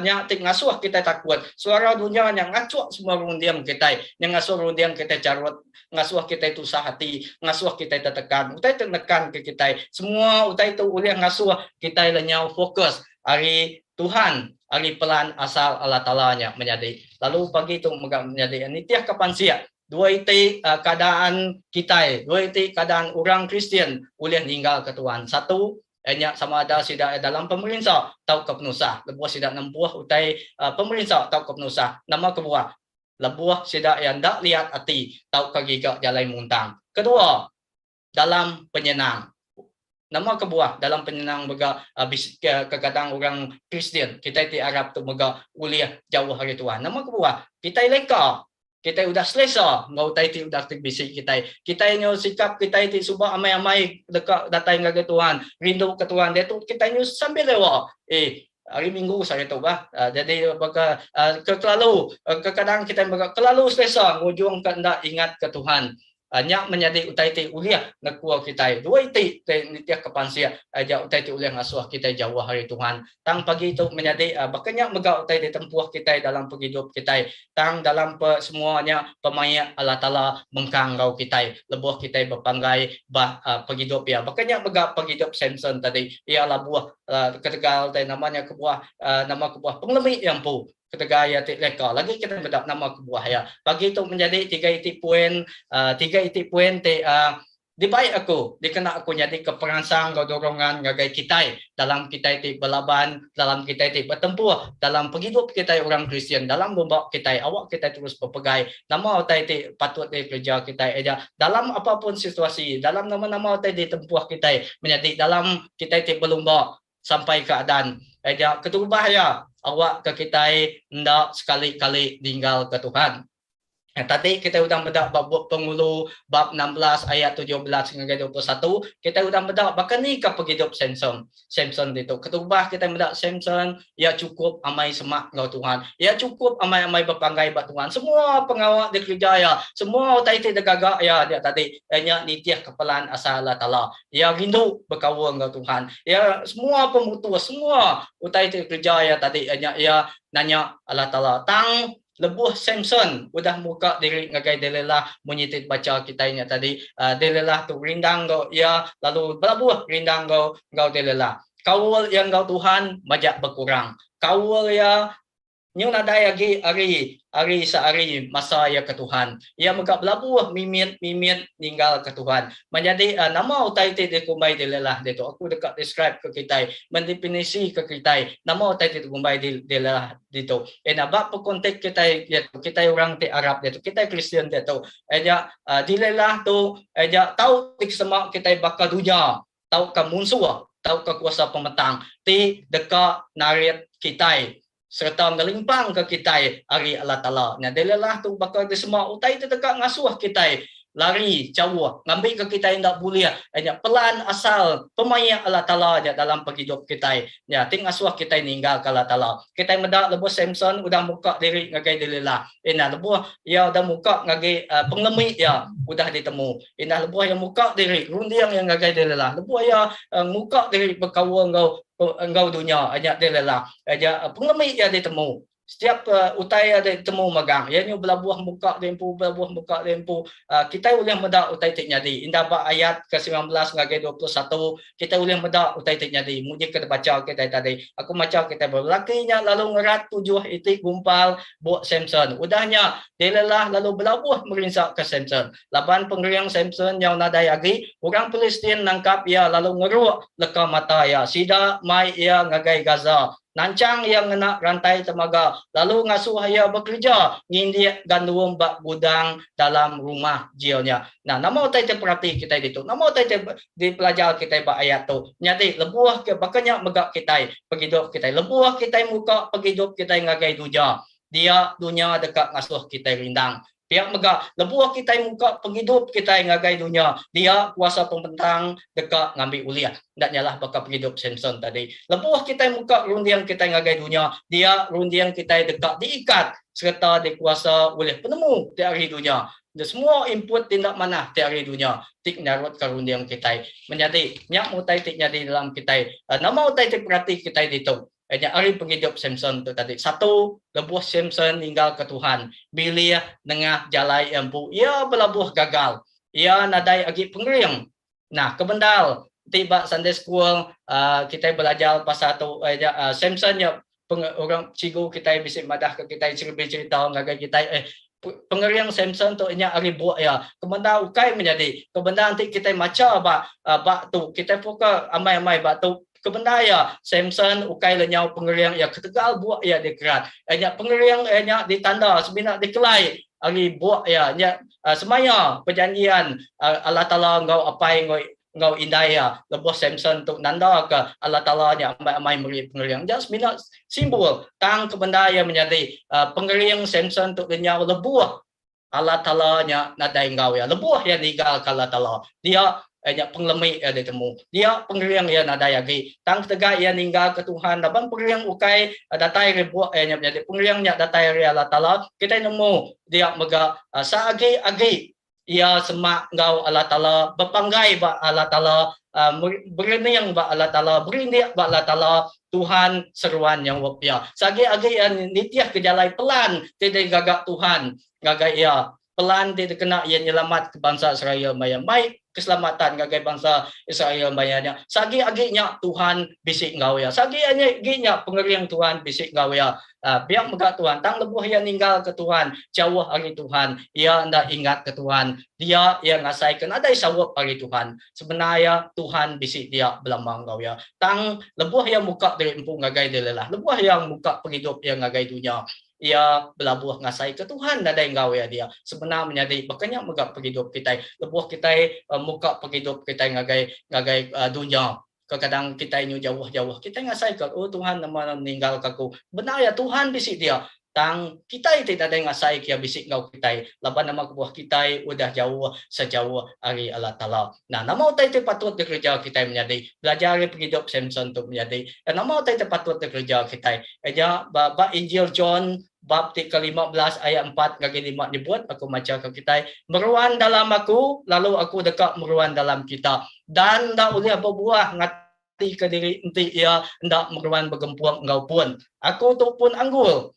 nya ti ngasuh kitai takut. Suara dunya nya ngachuk semua runding kitai, nya ngasuh runding kitai charut. ngasuh kitai tusah ati, ngasuh kitai tetekan. Utai tu nekanka kitai. Semua utai tu ulih ngasuh kitai lenyau fokus ari Tuhan, ari pelan asal Allah Taala nya menyadi. Lalu pagi tu mega menyadi nitihka pansik dua iti keadaan kitai, dua iti keadaan orang Kristian ulih ninggalka Tuhan. Satu, iya nya sama ada sida dalam pemerinsa tauka penusah. Lebuh sida nempuh utai pemerinsa tauka penusah, nama kebuah? Lebuh sida iya enda liat ati tauka giga jalai muntang. Kedua, dalam penyenang. Nama kebuah dalam penyenang mega bisi kekadang orang Kristian kitai ti arap tu mega ulih jauh ari Tuhan. Nama kebuah? Kitai leka. Kitai udah selesa enggau utai ti udah ti bisi kitai. Kitai nyau sikap kitai ti suba amai-amai deka datai ngagai Tuhan, rinduka Tuhan. Diatu kitai nyau sambil lewa. Eh, Hari minggu sehari tu bah. Jadi baka ke kelalu kekadang kitai mega kelalu selesa ngujungka enda ingatka Tuhan. Nya menyadi utai ti ulih nekul kitai. Dua iti ti nitihka pansik aja utai ti ulih ngasuh kitai jauh ari Tuhan. Tang pagi tu menyadi baka nya mega utai ditempuh kitai dalam pengidup kitai. Tang dalam pe semua nya pemaik Allah Taala mengkang enggau kitai lebuh kitai bepanggai ba pengidup iya. Baka nya mega pengidup Samson tadi. Iya labuh ketegal tai nama nya kebuah nama kebuah pengelemi iya empu. Ketegal iya ti leka lagi kitai meda nama kebuah iya. Pagi tu menjadi tiga iti poin uhh tiga iti poin ti uhh dibai aku dikena aku nyadika peransang enggau dorongan ngagai kitai dalam kitai ti belaban dalam kitai ti betempuh dalam pengidup kitai orang Kristian dalam lumba kitai awak kitai terus bepegai nama utai ti patut dikereja kitai aja dalam apa pun situasi dalam nama-nama utai ditempuh kitai menyadi dalam kitai ti belumba sampai ke adan. Aja keterubah iya awak ke kitai enda sekali-kali ninggal ke Tuhan. Tadi kitai udah meda ba bup Pengulu bab 16 ayat 17 ngagai 21, kitai udah meda baka ni ka pengidup Samson. Samson ditu. Keterubah kitai meda Samson iya chukup amai semak enggau Tuhan. Iya chukup amai-amai bepanggai ba Tuhan. Semua pengawa dikereja iya, semua utai ti digaga iya dia tadi iya nya nitihka pelan asal Allah Taala. Iya rindu bekaul enggau Tuhan. Iya semua pemutus, semua utai ti dikereja iya tadi iya nya iya nanya Allah Taala. Tang lebuh Samson udah muka diri ngagai Delilah munyi ti dibacha kitai nya tadi, Delilah tu rindang enggau iya lalu belabuh rindang enggau enggau Delilah. Kaul iya enggau Tuhan majak bekurang. Kaul iya Nyu nadai agi ari ari seari masa iya ke Tuhan. Iya mega belabuh mimit mimit ninggal ke Tuhan. Menyadi nama utai ti dikumbai dilelah ditu? Aku deka describe ke kitai, mendefinisi ke kitai nama utai ti dikumbai dilelah ditu. Ena ba pekontek kitai diatu, kitai orang ti arap diatu, kitai Kristian diatu, nya dilelah tu nya tau disema kitai baka dunya tauka munsuh tauka kuasa pemetang ti deka narit kitai sereta ngelimpangka kitai ari Allah Taala. Nyadi lelah tu baka disema utai ti deka ngasuh kitai lari jauh ngambika kitai enda bulih nya pelan asal pemaik Allah Taala nya dalam pengidup kitai nya ti ngasuh kitai ninggalka Allah Taala. Kitai meda lebuh Samson udah muka diri ngagai Delilah. Indah lebuh iya udah muka ngagai pengelemi iya udah ditemu. Indah lebuh iya muka diri runding iya ngagai Delilah. Lebuh iya muka diri bekaul enggau enggau dunya nya Delilah. Nya pengelemi iya ditemu. Setiap utai iya ditemu magang. Iya nyu belabuh muka diri empu, belabuh muka diri empu. Kitai ulih meda utai ti nyadi. Indah ba ayat ke 19 ngagai 21 kitai ulih meda utai ti nyadi munyi ke dibacha kitai tadi. Aku macha kitai ba lelaki nya lalu ngerat tujuh iti gumpal buk Samson. Udah nya, Delilah lalu belabuh merinsaka Samson. Laban pengering Samson nyau nadai agi, orang Pilistin nangkap iya lalu ngeruk leka mata iya. Sida mai iya ngagai Gaza, nanchang iya ngena rantai temaga, lalu ngasuh iya bekereja ngindik gandum ba gudang dalam rumah jil nya. Nah, nama utai ti perati kitai ditu? Nama utai ti dipelajar kitai ba ayat tu? Nyadi, lebuh ke baka nya mega kitai, pengidup kitai. Lebuh kitai muka pengidup kitai ngagai dunya, dia dunya deka ngasuh kitai rindang. Pia mega, lebuh kitai muka pengidup kitai ngagai dunya, dia kuasa pementang deka ngambi ulih. Enda nyalah baka pengidup Samson tadi. Lebuh kitai muka runding kitai ngagai dunya, dia runding kitai deka diikat sereta dikuasa ulih penemu ti ari dunya. Semua input ti enda manah ti ari dunya ti nyarutka runding kitai. Menyadi, nya meh utai ti nyadi dalam kitai. Nama utai ti perati kitai ditu? Iya nya ari pengidup Samson tu tadi. Satu, lebuh Samson ninggalka Tuhan, milih nengah jalai iya empu, iya belabuh gagal. Iya nadai agi pengering. Nah, kebendar enti ba Sunday School uhh kitai belajar pasal tu iya nya Samson nya orang cikgu kitai bisi madahka kitai bercerita ngagai kitai eh pengering Samson tu nya ari buk iya. Kebendar ukai menyadi. Kebendar enti kitai macha ba ba tu kitai pun ka amai-amai ba tu Kebendar iya, Samson ukai lenyau pengering iya ketegal buk iya dikerat. Iya nya pengering iya nya ditanda semina dikelai ari buk iya nya semaya perjanjian Allah Taala enggau apai enggau enggau indai iya lebuh Samson tu nandaka Allah Taala nya amai-amai meri pengering. Nya semina simbol tang kebendar iya menyadi pengering Samson tu lenyau lebuh Allah Taala nya nadai enggau iya. Lebuh iya ninggalka Allah Taala, dia iya nya pengelemi iya ditemu. Dia pengering iya nadai agi. Tang ketegal iya ninggalka Tuhan laban pengering ukai datai ari buk iya nya menyadi pengering nya datai ari Allah Taala, kitai nemu dia mega seagi-agi. Iya semak enggau Allah Taala, bepanggai ba Allah Taala, berening ba Allah Taala, berindik ba Allah Taala, Tuhan seruan nyaup iya. Seagi-agi iya nitihka jalai pelan ti digaga Tuhan ngagai iya, pelan ti dikena iya nyelamatka bansa Israel maya mai keselamatan ngagai bansa Israel maya nya. Seagi-agi nya Tuhan bisi enggau iya. Seagi-agi nya pengering Tuhan bisi enggau iya. Pia mega Tuhan, tang lebuh iya ninggalka Tuhan, jauh ari Tuhan, iya enda ingatka Tuhan. Dia iya ngasaika nadai saup ari Tuhan. Sebenar iya, Tuhan bisi dia belama enggau iya. Tang lebuh iya muka diri empu ngagai Delilah, lebuh iya muka pengidup iya ngagai dunya, iya belabuh ngasaika Tuhan nadai enggau iya dia. Sebenar menyadi baka nya mega pengidup kitai. Lebuh kitai muka pengidup kitai ngagai ngagai dunya, Kekadang kitai nyu jauh-jauh kitai ngasaika, Oh Tuhan nama ninggalka aku. Bendar iya Tuhan bisi dia. Tang kitai ti nadai ngasaika iya bisi enggau kitai laban nama kebuah kitai udah jauh sejauh ari Allah Taala. Nah, nama utai ti patut dikereja kitai menyadi? Belajar ari pengidup Samson tu menyadi. Nama utai ti patut dikereja kitai? Nya ba ba Injil John Bab ti ke-15 ayat 4 ngagai 5 nyebut, aku macha ke kitai, Meruan dalam aku, lalu aku deka meruan dalam kita. Dan enda ulih bebuah ngatika diri enti iya enda meruan begempung enggau pun. Aku tu pun anggul.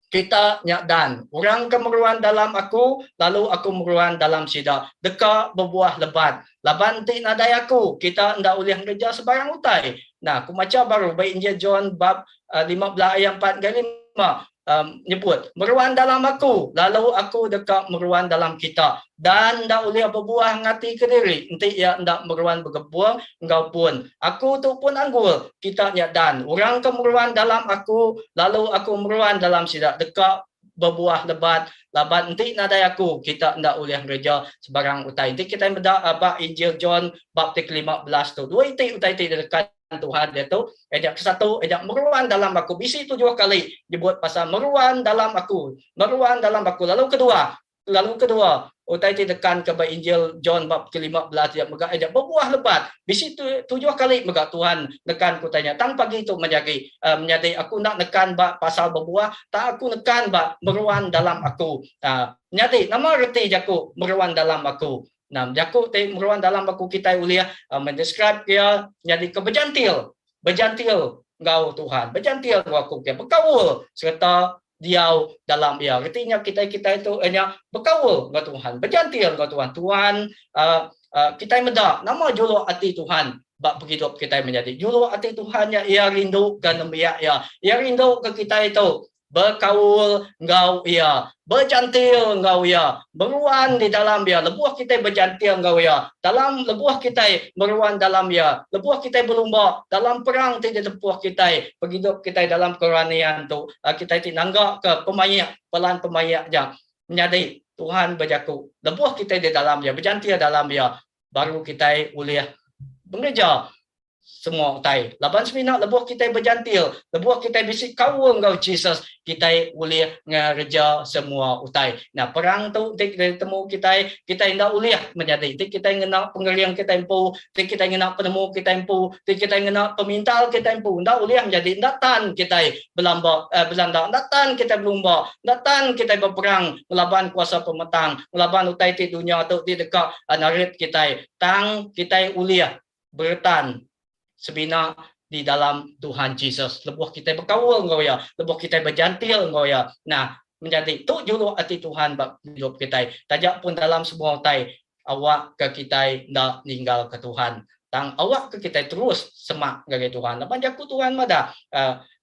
Kita nya dan. Orang ke meruan dalam aku, lalu aku meruan dalam sida, deka bebuah lebat. Laban enti nadai aku, kita enda ulih ngereja sebarang utai. Nah, aku macha baru ba Injil John bab 15 ayat 4 ngagai 5 um, nyebut, Meruan dalam aku, lalu aku deka meruan dalam kita. Dan enda ulih bebuah ngati kediri enti iya enda meruan begempung enggau pun. Aku tu pun anggul, kita nya dan. Orang ke meruan dalam aku, lalu aku meruan dalam sida deka bebuah lebat, laban enti nadai aku, kita enda ulih ngereja sebarang utai. Enti kitai meda ba Injil John bab ti ke-15 tu, dua iti utai ti direkan Tuhan diatu, iya nya kesatu, iya nya meruan dalam aku. Bisi tujuh kali nyebut pasal meruan dalam aku, meruan dalam aku. Lalu kedua, lalu kedua, utai ti dekanka ba Injil John bab ke-15 iya mega iya nya bebuah lebat. Bisi tujuh kali mega Tuhan nekanka utai nya. Tang pagi tu menyadi, menyadi aku enda nekan ba pasal bebuah, tang aku nekan ba meruan dalam aku. Menyadi, nama reti jaku meruan dalam aku? Nah, jaku ti meruan dalam aku kitai ulih uh, mendescribe iya nyadi ke bejantil, bejantil enggau Tuhan, bejantil enggau aku ke bekaul sereta diau dalam iya. Reti nya kitai-kitai tu nya bekaul enggau Tuhan, bejantil enggau Tuhan. Tuhan uh, uh, kitai meda nama juluk ati Tuhan ba pengidup kitai menyadi. Juluk ati Tuhan nya iya rindu ke nembiak iya. Iya rindu ke kitai tu bekaul enggau Iya, bejantil enggau Iya, meruan di dalam Iya. Lebuh kitai bejantil enggau Iya, dalam lebuh kitai meruan dalam Iya, lebuh kitai belumba dalam perang ti ditempuh kitai, pengidup kitai dalam keranian tu, kitai ti nanggaka pemaik, pelan pemaik nya. Menyadi, Tuhan bejaku, lebuh kitai di dalam Iya, bejantil dalam Iya, baru kitai ulih bengereja semua utai. Laban semina lebuh kitai bejantil, lebuh kitai bisi kaul enggau Jesus, kitai ulih ngereja semua utai. Nah, perang tu ti ditemu kitai, kitai enda ulih menyadi. Ti kitai ngena pengering kitai empu, ti kitai ngena penemu kitai empu, ti kitai ngena pemintar kitai empu, enda ulih menyadi. Enda tan kitai belamba, eh, belanda, enda tan kitai belumba, enda tan kitai beperang ngelaban kuasa pemetang, ngelaban utai ti dunya tu ti deka narit kitai. Tang kitai ulih beretan semina di dalam Tuhan Jesus. Lebuh kitai bekaul enggau Iya, lebuh kitai bejantil enggau Iya, nah, menyadi tu juluk ati Tuhan ba pengidup kitai. Taja pun dalam semua utai, awakka kitai enda ninggalka Tuhan. Tang awakka kitai terus semak ngagai Tuhan. Laban jaku Tuhan madah,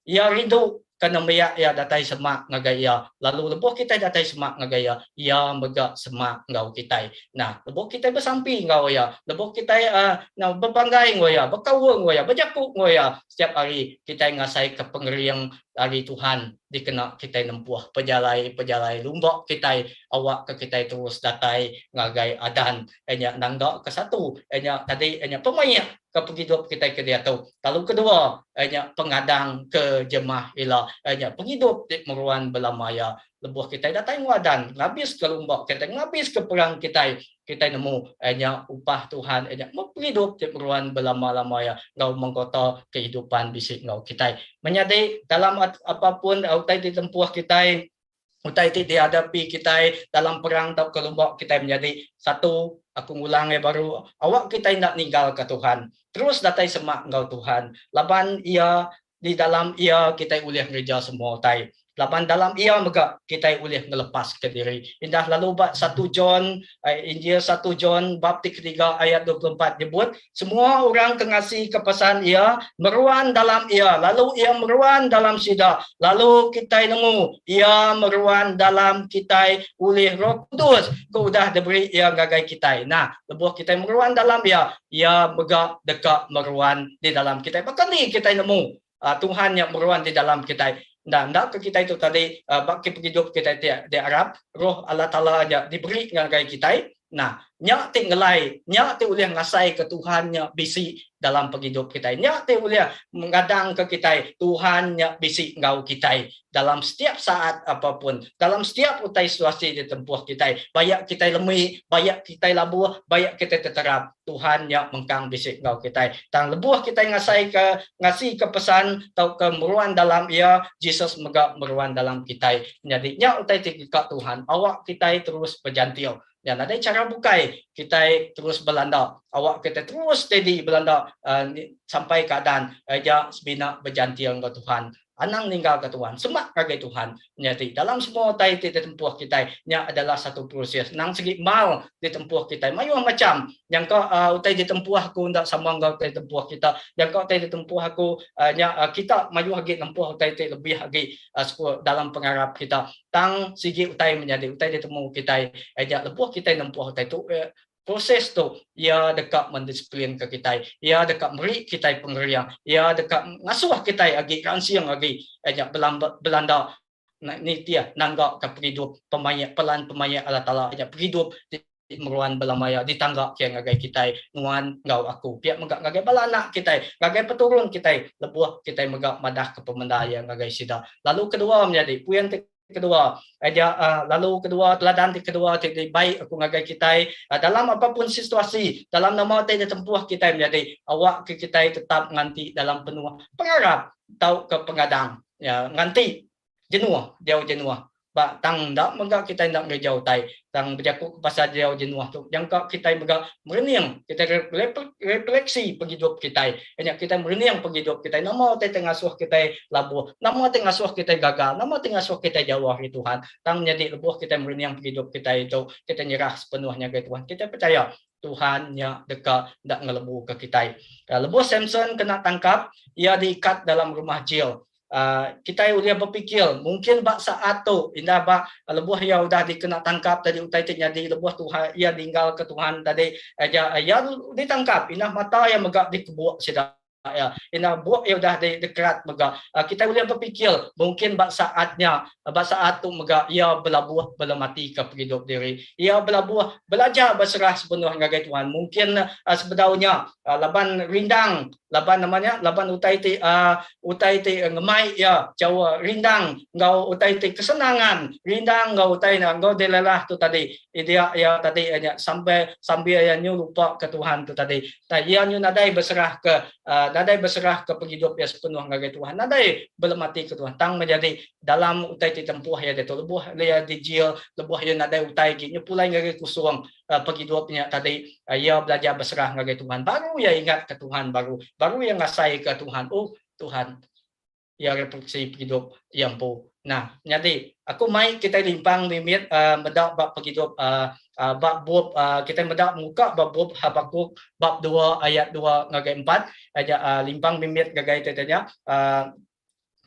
Iya rindu ke nembiak iya datai semak ngagai iya, lalu lebuh kitai datai semak ngagai iya, iya mega semak enggau kitai. Nah, lebuh kitai besampi enggau iya, lebuh kitai uh, bepanggai enggau iya, bekaul enggau iya, bejaku enggau iya, setiap hari kitai ngasaika pengering ari Tuhan dikena kitai nempuh pejalai-pejalai lumba kitai awakka kitai terus datai ngagai adan. Iya nya nangga ke satu, iya nya tadi iya nya pemaik ke pengidup kitai ke diatu. Lalu kedua, iya nya pengadang ke jemah ila, iya nya pengidup ti meruan belama iya. Lebuh kitai datai nguadan, ngabiska lumba kitai, ngabiska perang kitai, kitai nemu iya nya upah Tuhan iya nya pengidup ti meruan belama-lama iya enggau mengkota kehidupan bisi enggau kitai. Menyadi dalam apa pun utai ti tempuh kitai. Utai ti dihadapi kitai dalam perang tauka lumba kitai menyadi satu, aku ngulang iya baru, awak kitai enda ninggalka Tuhan. Terus datai semak enggau Tuhan laban Iya di dalam Iya kitai ulih ngereja semua utai. Laban dalam Iya mega kitai ulih ngelepaska diri. Indah lalu ba satu John, Injil satu John bab ti ketiga ayat 24 nyebut, Semua orang ke ngasika pesan Iya, meruan dalam Iya, lalu Iya meruan dalam sida, lalu kitai nemu Iya meruan dalam kitai ulih Roh Kudus ke udah diberi Iya ngagai kitai. Nah, lebuh kitai meruan dalam Iya, Iya mega deka meruan di dalam kitai. Baka ni kitai nemu Tuhan nya meruan di dalam kitai? Enda, enda ke kitai tu tadi ba ke pengidup kitai ti diarap, Roh Allah Taala nya diberi ngagai kitai. Nah, nya ti ngelai, nya ti ulih ngasaika Tuhan nya bisi dalam pengidup kitai. Nya ti ulih ngadangka kitai Tuhan nya bisi enggau kitai dalam setiap saat apa pun, dalam setiap utai situasi ditempuh kitai. Bayak kitai lemi, bayak kitai labuh, bayak kitai teterap, Tuhan nya mengkang bisi enggau kitai. Tang lebuh kitai ngasaika ngasika pesan tauka meruan dalam iya, Jesus mega meruan dalam kitai. Nyadi nya utai ti deka Tuhan, awak kitai terus bejantil. Nya nadai chara bukai kitai terus belanda. Awak kitai terus steady belanda sampai keadaan ija semina bejantil enggau Tuhan. Anang ninggalka Tuhan, semak ngagai Tuhan. Nyadi dalam semua utai ti ditempuh kitai nya adalah satu proses. Nang sigi mal ditempuh kitai mayuh macham. Nyangka utai ditempuh aku enda sama enggau utai ditempuh kita. Nyangka utai ditempuh aku nya kita mayuh agi nempuh utai ti lebih agi dalam pengarap kita. Tang sigi utai menyadi utai ditemu kitai aja lebuh kitai nempuh utai tu proses tu iya deka mendisiplinka kitai iya deka meri kitai pengering iya deka ngasuh kitai agi ransing agi aja belanda nitih nangga ka pengidup pemaik pelan pemaik Allah Taala aja pengidup ti meruan bala maya ditangga ke ngagai kitai nuan enggau aku pia mega ngagai bala anak kitai ngagai peturun kitai lebuh kitai mega madah ke pemendar iya ngagai sida. Lalu kedua menyadi puin ti kedua aja lalu kedua teladan ti kedua ti dibai aku ngagai kitai dalam apa pun situasi dalam nama ti ditempuh kitai menyadi awak ke kitai tetap nganti dalam penuh pengarap tauka pengadang ya nganti jenuh diau jenuh ba tang enda mega kitai enda ngereja utai tang bejaku ke pasal diau jenuh tu jangka kitai mega merening kitai refleksi pengidup kitai nya kitai merening pengidup kitai nama utai ti ngasuh kitai labuh nama ti ngasuh kitai gagal nama ti ngasuh kitai jauh ari Tuhan tang nyadi lebuh kitai merening pengidup kitai tu kitai nyerah sepenuhnya ngagai Tuhan kitai pechaya Tuhan nya deka enda ngelebuka kitai. Lebuh Samson kena tangkap, iya diikat dalam rumah jil. Kitai ulih bepikir, mungkin ba saat tu, indah ba lebuh iya udah dikena tangkap tadi utai ti nyadi lebuh Tuhan iya ninggalka Tuhan tadi, iya ditangkap, indah mata iya mega dikebuk sida. Iya, ina buk iya udah dikerat mega. Kitai ulih bepikir mungkin ba saat nya, ba saat tu mega iya belabuh belematika pengidup diri. Iya belabuh belajar beserah sepenuh ngagai Tuhan. Mungkin sebedau nya laban rindang, laban nama nya, laban utai ti utai ti ngemai iya jauh rindang enggau utai ti kesenangan, rindang enggau utai enggau delelah tu tadi. Dia iya tadi nya sampai sambil iya nyu lupa ke Tuhan tu tadi. Tai iya nyu nadai beserah ke nadai beserah ke pengidup iya sepenuh ngagai Tuhan. Nadai belemati ke Tuhan. Tang menjadi dalam utai ti tempuh iya diatu lebuh iya dijil, lebuh iya nadai utai agi nyu pulai ngagai kusung pengidup nya tadi iya belajar beserah ngagai Tuhan. Baru iya ingat ke Tuhan baru. Baru iya ngasai ke Tuhan. Oh Tuhan iya refleksi pengidup iya empu. Nah, nyadi aku mai kitai limpang mimit uh, meda ba pengidup uh, uh, ba bup uh, kitai meda muka ba bup Habakuk bab 2 ayat 2 ngagai 4 aja uh, limpang mimit ngagai kitai nya uh,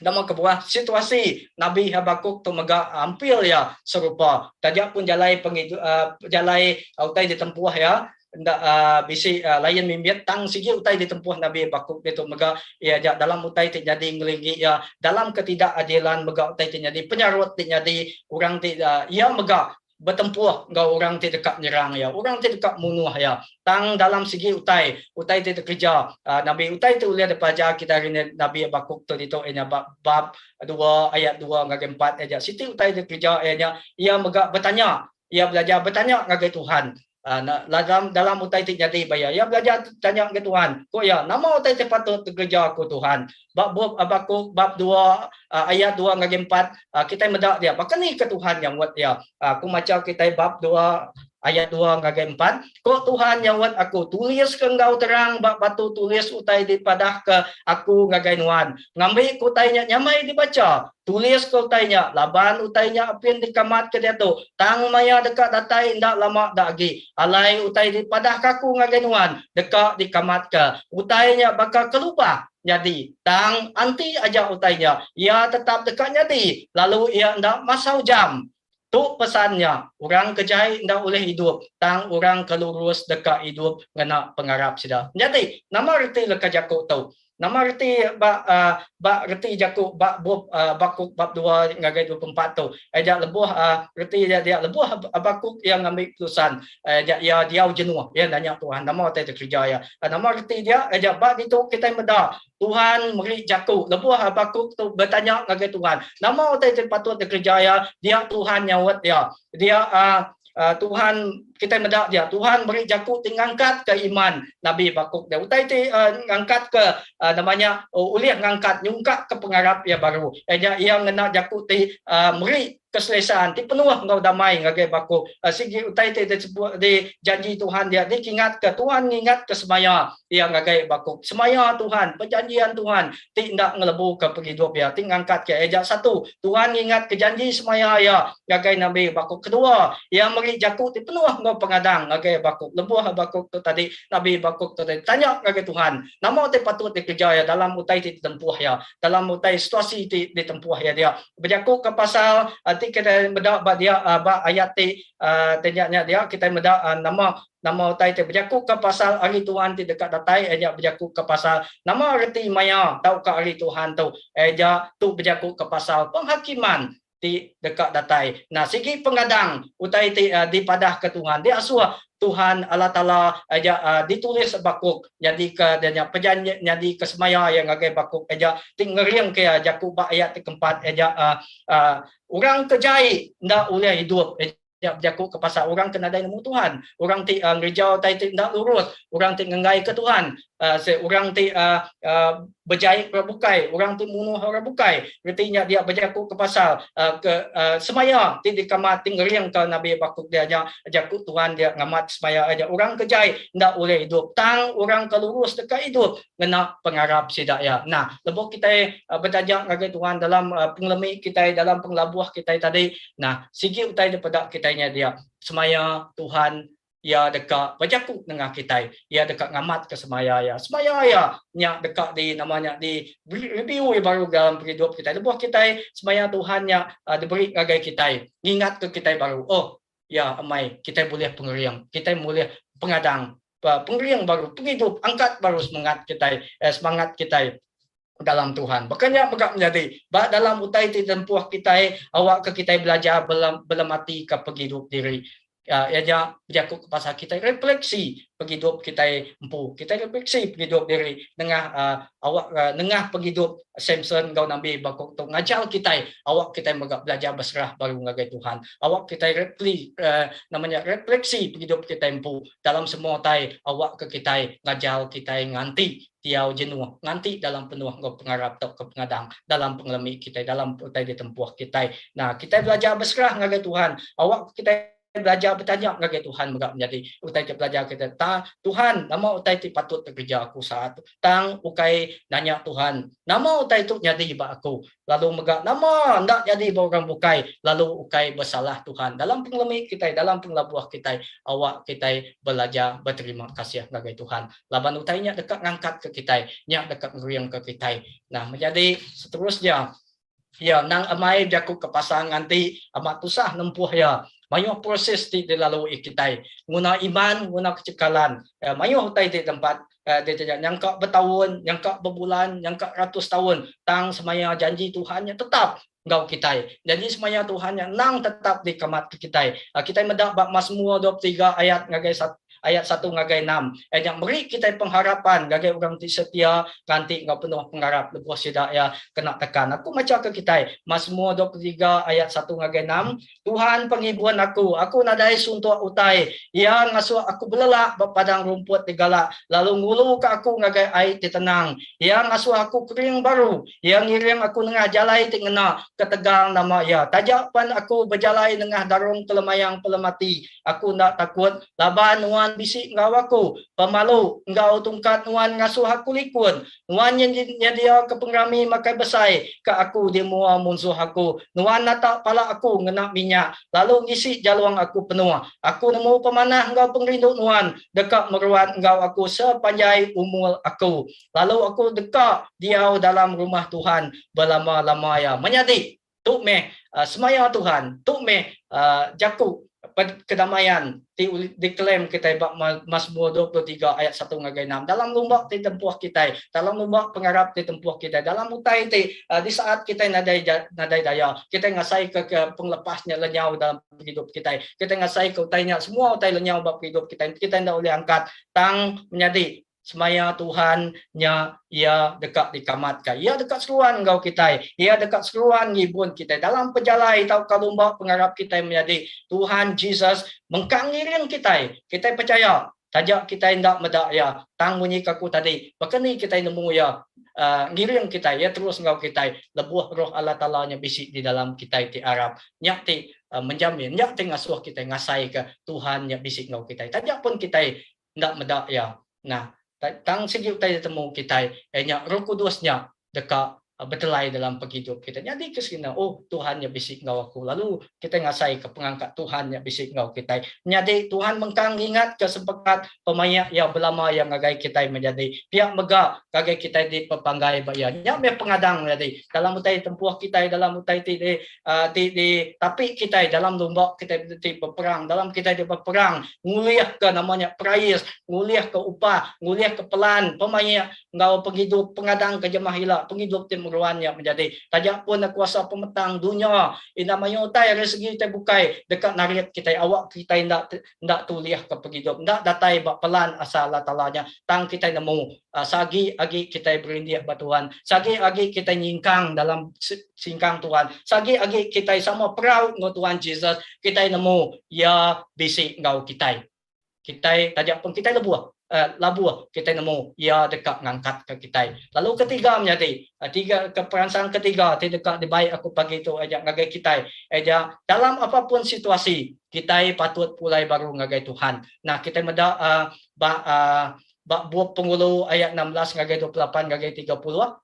nama kebuah situasi Nabi Habakuk tu mega hampir iya serupa taja pun jalai pengidup uh, jalai utai ditempuh iya enda uh, bisi uh, lain mimit tang sigi utai ditempuh Nabi Habakuk ditu mega iya aja dalam utai ti nyadi ngelinggi iya dalam ketidakadilan mega utai ti nyadi penyarut ti nyadi orang ti uh, iya mega betempuh enggau orang ti deka nyerang iya orang ti deka munuh iya tang dalam sigi utai utai ti dikereja uh, Nabi utai ti ulih dipelajar kita ari Nabi Habakuk tu ditu iya nya bab bab 2 ayat 2 ngagai 4 aja siti utai dikereja iya nya iya mega betanya iya belajar betanya ngagai Tuhan. Dalam dalam utai ti nyadi ba iya. Iya belajar tanya ngagai Tuhan. Ku iya, Nama utai ti patut dikereja aku Tuhan? Ba bup Habakuk bab dua ayat dua ngagai empat, kitai meda dia baka ni ke Tuhan nyaut iya. Aku macha kitai bab dua ayat dua ngagai empat, Ku Tuhan nyaut aku, Tuliska enggau terang ba batu tulis utai dipadahka aku ngagai nuan, ngambika utai nya nyamai dibacha. Tuliska utai nya, laban utai nya apin dikamatka diatu, tang maya deka datai enda lama da agi. Alai utai dipadahka aku ngagai nuan deka dikamatka. Utai nya baka kelubah nyadi, tang anti aja utai nya, iya tetap deka nyadi, lalu iya enda masau jam. Tu pesan nya, orang ke jai enda ulih idup, tang orang ke lurus deka idup ngena pengarap sida. Nyadi, nama reti leka jaku tu? Nama reti ba ba reti jaku ba bup Habakuk bab dua ngagai 24 tu? Aja lebuh reti dia dia lebuh Habakuk iya ngambi keputusan aja iya diau jenuh iya nanya Tuhan nama utai dikereja iya. Nama reti dia? Aja ba ditu kitai meda Tuhan meri jaku lebuh Habakuk tu betanya ngagai Tuhan nama utai ti patut dikereja iya dia Tuhan nyaut iya. Dia Tuhan kitai meda dia Tuhan meri jaku ti ngangkatka iman Nabi Habakuk dia. Utai ti ngangkatka nama nya ulih ngangkat nyungkakka pengarap iya baru. Iya nya iya ngena jaku ti meri keselesaan ti penuh enggau damai ngagai Habakuk. Sigi utai ti disebut dijanji Tuhan dia dikingatka Tuhan ngingatka semaya iya ngagai Habakuk. Semaya Tuhan, perjanjian Tuhan ti enda ngelebuka pengidup iya ti ngangkatka iya. Satu, Tuhan ngingatka janji semaya iya ngagai Nabi Habakuk. Kedua, iya meri jaku ti penuh enggau pengadang ngagai Habakuk. Lebuh Habakuk tu tadi, Nabi Habakuk tu tadi tanya ngagai Tuhan, nama ti patut dikereja iya dalam utai ti ditempuh iya, dalam utai situasi ti ditempuh iya dia. Bejaku ke pasal ti kitai meda ba dia ba ayat ti ti nya nya dia kitai meda nama nama utai ti bejaku ke pasal hari Tuhan ti deka datai iya nya bejaku ke pasal nama reti maya tauka hari Tuhan tu iya nya tu bejaku ke pasal penghakiman ti deka datai. Nah sigi pengadang utai ti dipadah ke Tuhan diasuh Tuhan Allah Taala aja ditulis Habakuk nyadika dia nya pejanji nyadika semaya iya ngagai Habakuk aja ti ngeringka iya jaku ba ayat ti keempat aja orang ke jai enda ulih idup aja bejaku ke pasal orang ke nadai nemu Tuhan orang ti ngereja utai ti enda lurus orang ti ngenggaika Tuhan orang ti bejai orang bukai, orang ti munuh orang bukai. Reti nya dia bejaku ke pasal ke semaya ti dikamat ti ngeringka Nabi Habakuk dia nya jaku Tuhan dia ngamat semaya aja orang ke jai enda ulih idup tang orang ke lurus deka idup ngena pengarap sida iya. Nah, lebuh kitai bedaja ngagai Tuhan dalam pengelemi kitai dalam pengelabuh kitai tadi, nah sigi utai dipeda kitai nya dia semaya Tuhan Iya deka bejaku nengah kitai. Iya deka ngamatka semaya Iya. Semaya Iya nya deka di nama nya di review iya baru dalam pengidup kitai. Lebuh kitai semaya Tuhan nya diberi ngagai kitai, ngingatka kitai baru, oh ya amai kitai bulih pengering, kitai bulih pengadang, pengering baru, pengidup angkat baru semengat kitai, semangat kitai dalam Tuhan. Baka nya mega menyadi ba dalam utai ti tempuh kitai awakka kitai belajar belematika pengidup diri. Iya nya bejaku ke pasal kitai refleksi pengidup kitai empu. Kitai refleksi pengidup diri nengah awak nengah pengidup Samson enggau Nabi Habakuk tu ngajar kitai awak kitai mega belajar beserah baru ngagai Tuhan. Awak kitai repli nama nya refleksi pengidup kitai empu dalam semua utai awakka kitai ngajar kitai nganti diau jenuh nganti dalam penuh enggau pengarap tauka pengadang dalam pengelemi kitai dalam utai ditempuh kitai. Nah, kitai belajar beserah ngagai Tuhan. Awak kitai belajar betanya ngagai Tuhan mega menyadi utai ti belajar kitai. Ta, Tuhan, nama utai ti patut dikereja aku saat tu? Tang ukai nanya Tuhan, nama utai tu nyadi ba aku? Lalu mega nama enda nyadi ba orang bukai? Lalu ukai besalah Tuhan. Dalam pengelemi kitai, dalam pengelabuh kitai, awak kitai belajar beterima kasih ngagai Tuhan. Laban utai nya deka ngangkatka kitai, nya deka ngeringka kitai. Nah, menyadi seterusnya, iya endang amai bejaku ke pasal nganti amat tusah nempuh iya. Mayuh proses ti dilalui kitai nguna iman, nguna kecekalan. Mayuh utai ti tempat ditaja nyangka betaun, nyangka bebulan, nyangka ratus taun tang semaya janji Tuhan nya tetap enggau kitai. Janji semaya Tuhan nya endang tetap dikamatka kitai. Kitai meda ba Masmur 23 ayat ngagai. ayat satu ngagai enam iya nya meri kitai pengharapan ngagai orang ti setia nganti enggau penuh pengarap lebuh sida iya kena tekan. Aku macha ke kitai Masmur 23 ayat satu ngagai enam, Tuhan pengibun aku, aku nadai suntuk utai. Iya ngasuh aku belelak ba padang rumput ti galak, lalu nguluka aku ngagai ai ti tenang. Iya ngasuh aku kering baru. Iya ngiring aku nengah jalai ti ngena ketegal nama Iya. Taja pen aku bejalai nengah darung kelemayang pelemati, aku enda takut, laban Nuan bisi enggau aku. Pemalu enggau tungkat Nuan ngasuh aku likun. Nuan nyediaka pengerami makai besai ke aku di mua munsuh aku. Nuan nata pala aku ngena minyak, lalu ngisi jalung aku penuh. Aku nemu pemanah enggau pengerindu Nuan deka meruan enggau aku sepanjai umur aku, lalu aku deka diau dalam rumah Tuhan belama-lama iya. Menyadi, Tu meh semaya Tuhan, tu meh jaku kedamaian ti diklaim kitai ba Masmur 23 ayat satu ngagai enam. Dalam lumba ti tempuh kitai, dalam lumba pengarap ti tempuh kitai, dalam utai ti di saat kitai nadai nadai daya, kitai ngasaika ke pengelepas nya lenyau dalam pengidup kitai. Kitai ngasaika utai nya semua utai lenyau ba pengidup kitai, kitai enda ulih angkat tang menyadi Semaya Tuhan nya iya deka dikamatka. Iya deka seruan enggau kitai. Iya deka seruan ngibun kitai dalam pejalai tauka lumba pengarap kitai menyadi Tuhan Jesus mengkang ngiring kitai. Kitai pechaya, taja kitai enda meda Iya, tang munyi ke aku tadi, baka ni kitai nemu Iya ngiring kitai, Iya terus enggau kitai lebuh Roh Allah Taala nya bisi di dalam kitai ti arap. Nya ti menjamin, nya ti ngasuh kitai ngasaika Tuhan nya bisi enggau kitai. Taja pun kitai enda meda iya. Nah, tang sigi utai ditemu kitai iya nya Roh Kudus nya deka betelai dalam pengidup kitai. Nyadi ke sina, oh Tuhan nya bisi enggau aku. Lalu kitai ngasaika pengangkat Tuhan nya bisi enggau kitai. Menyadi Tuhan mengkang ngingatka sempekat pemaik iya belama iya ngagai kitai menyadi. Pia mega ngagai kitai ti bepanggai ba iya. Nya meh pengadang menyadi dalam utai tempuh kitai dalam utai ti di ti di tapi kitai dalam lumba kitai ti beperang dalam kitai ti beperang ngulihka nama nya perais ngulihka upah ngulihka pelan pemaik enggau pengidup pengadang ke jemah ila pengidup ti meruan nya menjadi taja pun kuasa pemetang dunya enda mayuh utai ari segi utai bukai deka narit kitai awak kitai enda enda tulihka pengidup enda datai ba pelan asal Allah Taala nya tang kitai nemu Sagi agi kitai berindik ba Tuhan, sagi agi kitai nyingkang dalam singkang Tuhan, sagi agi kitai sama perau enggau Tuhan Jesus, kitai nemu Iya bisi enggau kitai. Kitai taja pun kitai lebuh labuh, kitai nemu Iya deka ngangkatka kitai. Lalu ketiga menyadi, tiga ke peransang ketiga ti deka dibai aku pagi tu aja ngagai kitai, aja dalam apa pun situasi, kitai patut pulai baru ngagai Tuhan. Nah kitai meda ba Ba bup Pengulu ayat 16 ngagai 28 ngagai 30,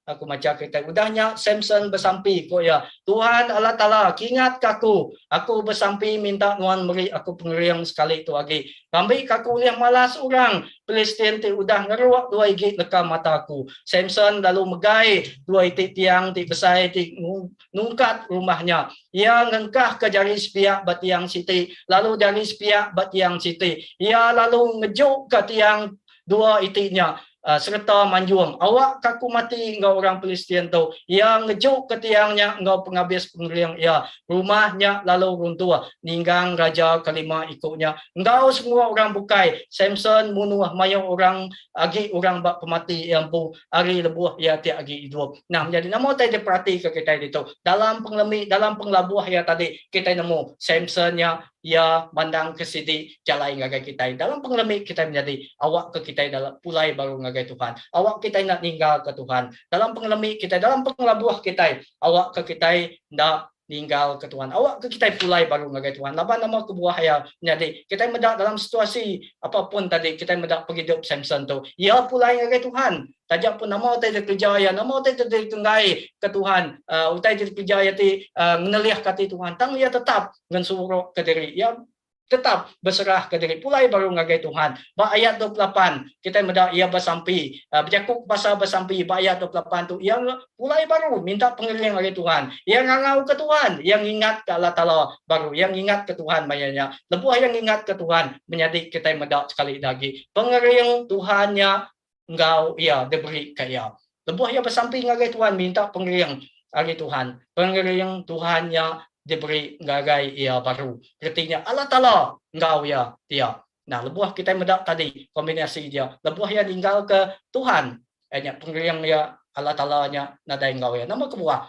aku macha kitai. Udah nya Samson besampi, ku iya, Tuhan Allah Taala, kingatka aku. Aku besampi minta Nuan meri aku pengering sekali tu agi. Ngambika aku ulih malas orang Pilistin ti udah ngeruk dua igi leka mata aku. Samson lalu megai dua iti tiang ti besai ti nungkat rumah nya. Iya ngengkahka jari sepiak ba tiang siti, lalu jari sepiak ba tiang siti. Iya lalu ngejukka tiang dua iti nya sereta manjung, Awakka aku mati enggau orang Pilistin tu! Iya ngejukka tiang nya enggau pengabis pengering iya. Rumah nya lalu runtuh, ninggang raja kelima iku nya enggau semua orang bukai. Samson munuh mayuh orang agi orang ba pemati iya empu ari lebuh iya ti agi idup. Nah, menyadi nama utai diperatika kitai ditu? Dalam pengelemi, dalam pengelabuh iya tadi, kitai nemu Samson nya iya mandangka sidi jalai ngagai kitai. Dalam pengelemi kitai menyadi, awakka kitai dalam pulai baru ngagai Tuhan. Awak kitai enda ninggalka Tuhan. Dalam pengelemi kitai, dalam pengelabuh kitai, awakka kitai enda ninggal ke Tuhan. Awak ke kitai pulai baru ngagai Tuhan. Laban nama kebuah iya nyadi? Kitai meda dalam situasi apa pun tadi, kitai meda pengidup Samson tu. Iya pulai ngagai Tuhan. Taja pun nama utai dikereja iya, nama utai ti dikenggai ke Tuhan, uh, utai ti dikereja iya ti uh, ngenelihka ati Tuhan, tang iya tetap ngensurukka diri. Iya tetap beserahka diri pulai baru ngagai Tuhan. Ba ayat 28, kitai meda iya besampi. Bejaku pasal besampi ba ayat 28 tu, iya pulai baru minta pengering ari Tuhan. Iya ngangauka Tuhan, iya ngingatka Allah Taala baru, iya ngingatka Tuhan maya nya. Lebuh iya ngingatka Tuhan, menyadi kitai meda sekali da agi pengering Tuhan nya enggau iya diberi ka iya. Lebuh iya besampi ngagai Tuhan minta pengering ari Tuhan, pengering Tuhan nya diberi ngagai iya baru. Reti nya Allah Taala enggau iya pia. Nah lebuh kitai meda tadi kombinasi dia lebuh iya ninggalka Tuhan iya nya pengering iya Allah Taala nya nadai enggau iya. Nama kebuah?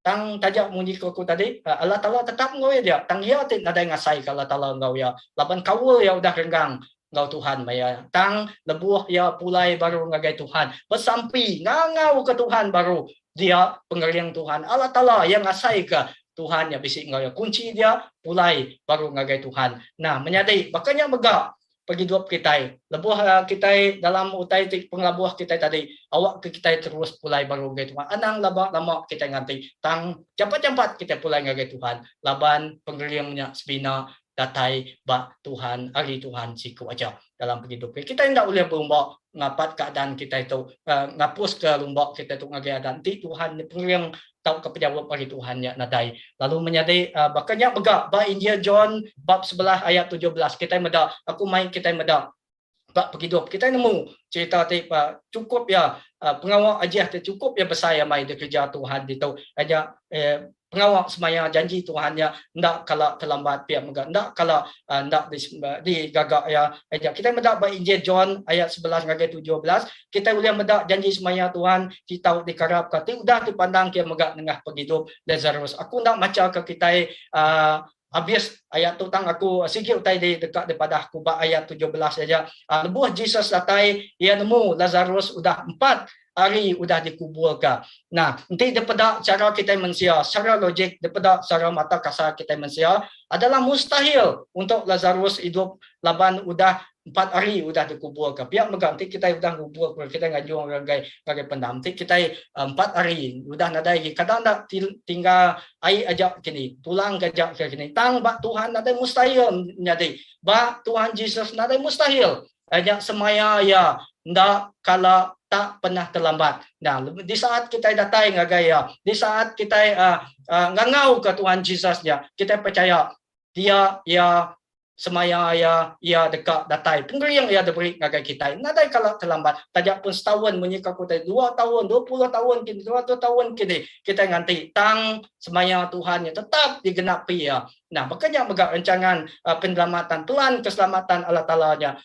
Tang taja munyi ku aku tadi Allah Taala tetap enggau iya dia tang iya ti nadai ngasaika Allah Taala enggau iya laban kaul iya udah renggang enggau Tuhan maya. Tang lebuh iya pulai baru ngagai Tuhan besampi ngangauka Tuhan baru dia pengering Tuhan Allah Taala iya ngasaika Tuhan nya bisi enggau iya. Kunchi dia pulai baru ngagai Tuhan. Nah menyadi baka nya mega pengidup kitai. Lebuh kitai dalam utai ti pengelabuh kitai tadi awakka kitai terus pulai baru ngagai Tuhan. Anang laba lama kitai nganti tang jampat-jampat kitai pulai ngagai Tuhan laban pengering nya semina datai ba Tuhan ari Tuhan siku aja dalam pengidup kitai. Kitai enda ulih berumba ngapat keadaan kitai tu ngapuska lumba kitai tu ngagai adan enti Tuhan nya pengering tauka penyaup ari Tuhan nya nadai. Lalu menyadi baka nya mega ba Injil John bab sebelah ayat 17 kitai meda aku mai kitai meda ba pengidup kitai nemu cherita ti chukup iya pengawa ajih ti chukup iya besai amai dikereja Tuhan ditu nya pengawa semaya janji Tuhan nya enda kala terlambat pia mega enda kala enda digaga iya nya kitai meda ba Injil John ayat 11 ngagai 17 kitai ulih meda janji semaya Tuhan ti tau dikarapka ti udah dipandang ke mega nengah pengidup Lazarus aku enda macha ke kitai Abis ayat tu tang aku sigi utai di deka dipadah aku ba ayat 17 aja. Lebuh Jesus datai, iya nemu Lazarus udah empat hari udah dikuburka. Nah, enti dipeda chara kitai mensia, secara logik dipeda secara mata kasar kitai mensia, adalah mustahil untuk Lazarus idup laban udah empat hari udah dikuburka. Pia mega enti kitai udah ngubur ke kitai ngajung orang ngagai ngagai pendam enti kitai empat hari udah nadai agi kadang enda tinggal ai aja kini tulang ke aja ke kini tang ba Tuhan nadai mustahil nyadi. Ba Tuhan Jesus nadai mustahil. Nya semaya iya enda kala tak pernah terlambat. Nah, di saat kitai datai ngagai iya, di saat kitai uh, uh, ngangauka Tuhan Jesus nya, kitai percaya dia iya Semaya iya, iya deka datai. Pengering iya diberi ngagai kitai. Nadai kala terlambat. Taja pun setaun munyi ke aku tadi, dua taun, 20 taun kini, 200 taun kini kitai nganti. Tang semaya Tuhan nya tetap digenapi iya. Nah, baka nya mega rencangan penyelamatan, pelan keselamatan Allah Taala nya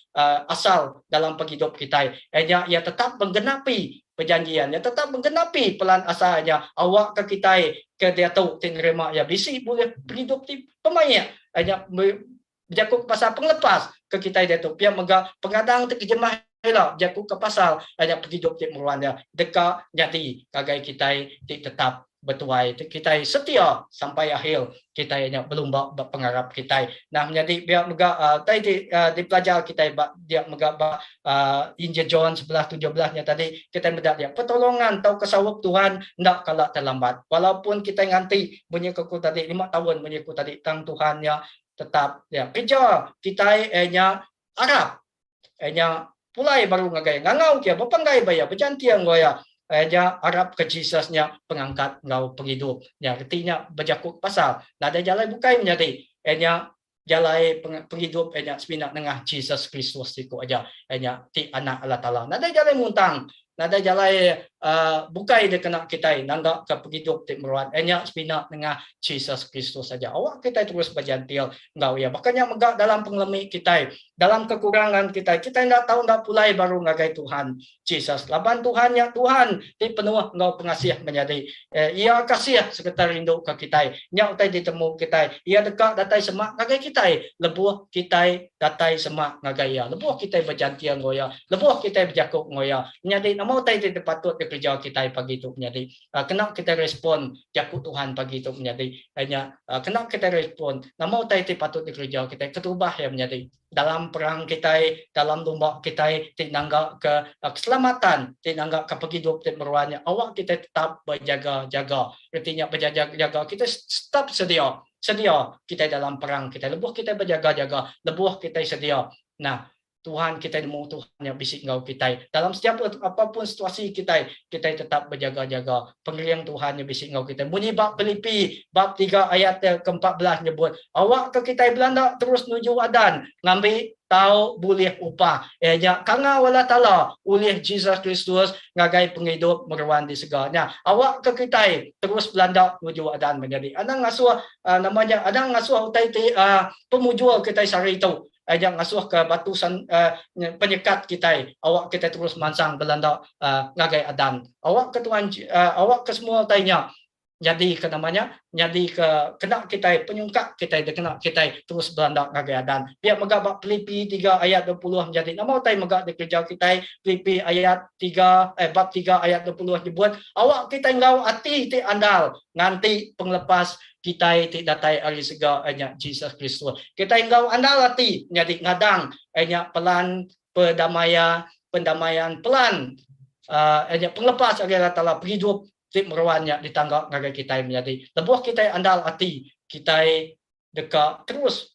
asal dalam pengidup kitai. Iya nya iya tetap menggenapi perjanjian iya, tetap menggenapi pelan asal nya awakka kitai ke diatu ti nerima iya bisi bulih pengidup ti Pemaik nya bejaku ke pasal pengelepas ke kitai diatu. Pia mega pengadang ti ke jemah ila bejaku ke pasal nya pengidup ti meruan nya deka nyadi ngagai kitai ti tetap betuai ti kitai setia sampai akhir kitai nya belumba ba pengarap kitai. Nah menyadi pia mega utai ti dipelajar kitai ba dia mega ba Injil John 11 17 nya tadi kitai meda dia pertolongan tauka saup Tuhan enda kala terlambat. Walaupun kitai nganti munyi ke ku tadi lima taun munyi ku tadi tang Tuhan nya tetap ya kerja kitai iya nya arap iya nya pulai baru ngagai ngangau ke bepanggai ba iya bejantil enggau iya iya nya arap ke Jesus nya pengangkat enggau pengidup. Nya reti nya bejaku pasal nadai jalai bukai menyadi iya nya Jalai pengidup iya nya semina nengah Jesus Kristus siku aja, iya nya ti Anak Allah Taala. Nadai jalai muntang, nadai jalai bukai dikena kitai nanggaka pengidup ti meruan, iya nya semina nengah Jesus Kristus aja. Awak kitai terus bejantil enggau Iya. Baka nya mega dalam pengelemi kitai, dalam kekurangan kitai, kitai enda tau enda pulai baru ngagai Tuhan. Jesus laban Tuhan nya Tuhan ti penuh enggau pengasih menyadi. Iya kasih sereta rinduka kitai. Nya utai ditemu kitai. Iya deka datai semak ngagai kitai lebuh kitai datai semak ngagai Iya, lebuh kitai bejantil enggau Iya, lebuh kitai bejaku enggau Iya. Menyadi nama utai ti patut dikereja kitai pagi tu menyadi? Kena kitai respon jaku Tuhan pagi tu menyadi. Nya kena kitai respon nama utai ti patut dikereja kitai keterubah iya menyadi. Dalam perang kitai, dalam lumba kitai ti nanggaka keselamatan, ti nanggaka pengidup ti meruan nya, awak kitai tetap bejaga-jaga. Reti nya bejaga-jaga, kitai tetap sedia. Sedia kitai dalam perang kitai. Lebuh kitai bejaga-jaga, lebuh kitai sedia. Nah, Tuhan kitai nemu Tuhan nya bisi enggau kitai. Dalam setiap apa pun situasi kitai, kitai tetap bejaga-jaga. Pengering Tuhan nya bisi enggau kitai. Munyi ba Pilipi bab tiga ayat ke 14 nyebut, Awakka kitai belanda terus nuju adan ngambi tau bulih upah, iya nya kangau Allah Taala ulih Jesus Kristus ngagai pengidup meruan di sega. Nya, awakka kitai terus belanda nuju adan menyadi. Anang ngasuh nama nya, anang ngasuh utai ti pemujur kitai sehari tu. nya ngasuh ke batu san, uh, penyekat kitai awak kitai terus mansang belanda uh, ngagai adan. Awak ke Tuhan uh, awak ke semua utai nya nyadi ke nama nya nyadi ke kena kitai penyungkak kitai dikena kitai terus belanda ngagai adan. Pia mega ba Filipi 3 ayat 20 menjadi nama utai mega dikereja kitai Filipi ayat 3 eh bab 3 ayat 20 nyebut awak kitai enggau ati ti andal nganti pengelepas kitai ti datai ari sega nya Jesus Kristus. Kitai enggau andal ati nyadi ngadang nya pelan pedamaian pendamaian pelan uh, nya pengelepas ari Allah Taala pengidup ti meruan nya ditangga ngagai kitai menyadi. Lebuh kitai andal ati, kitai deka terus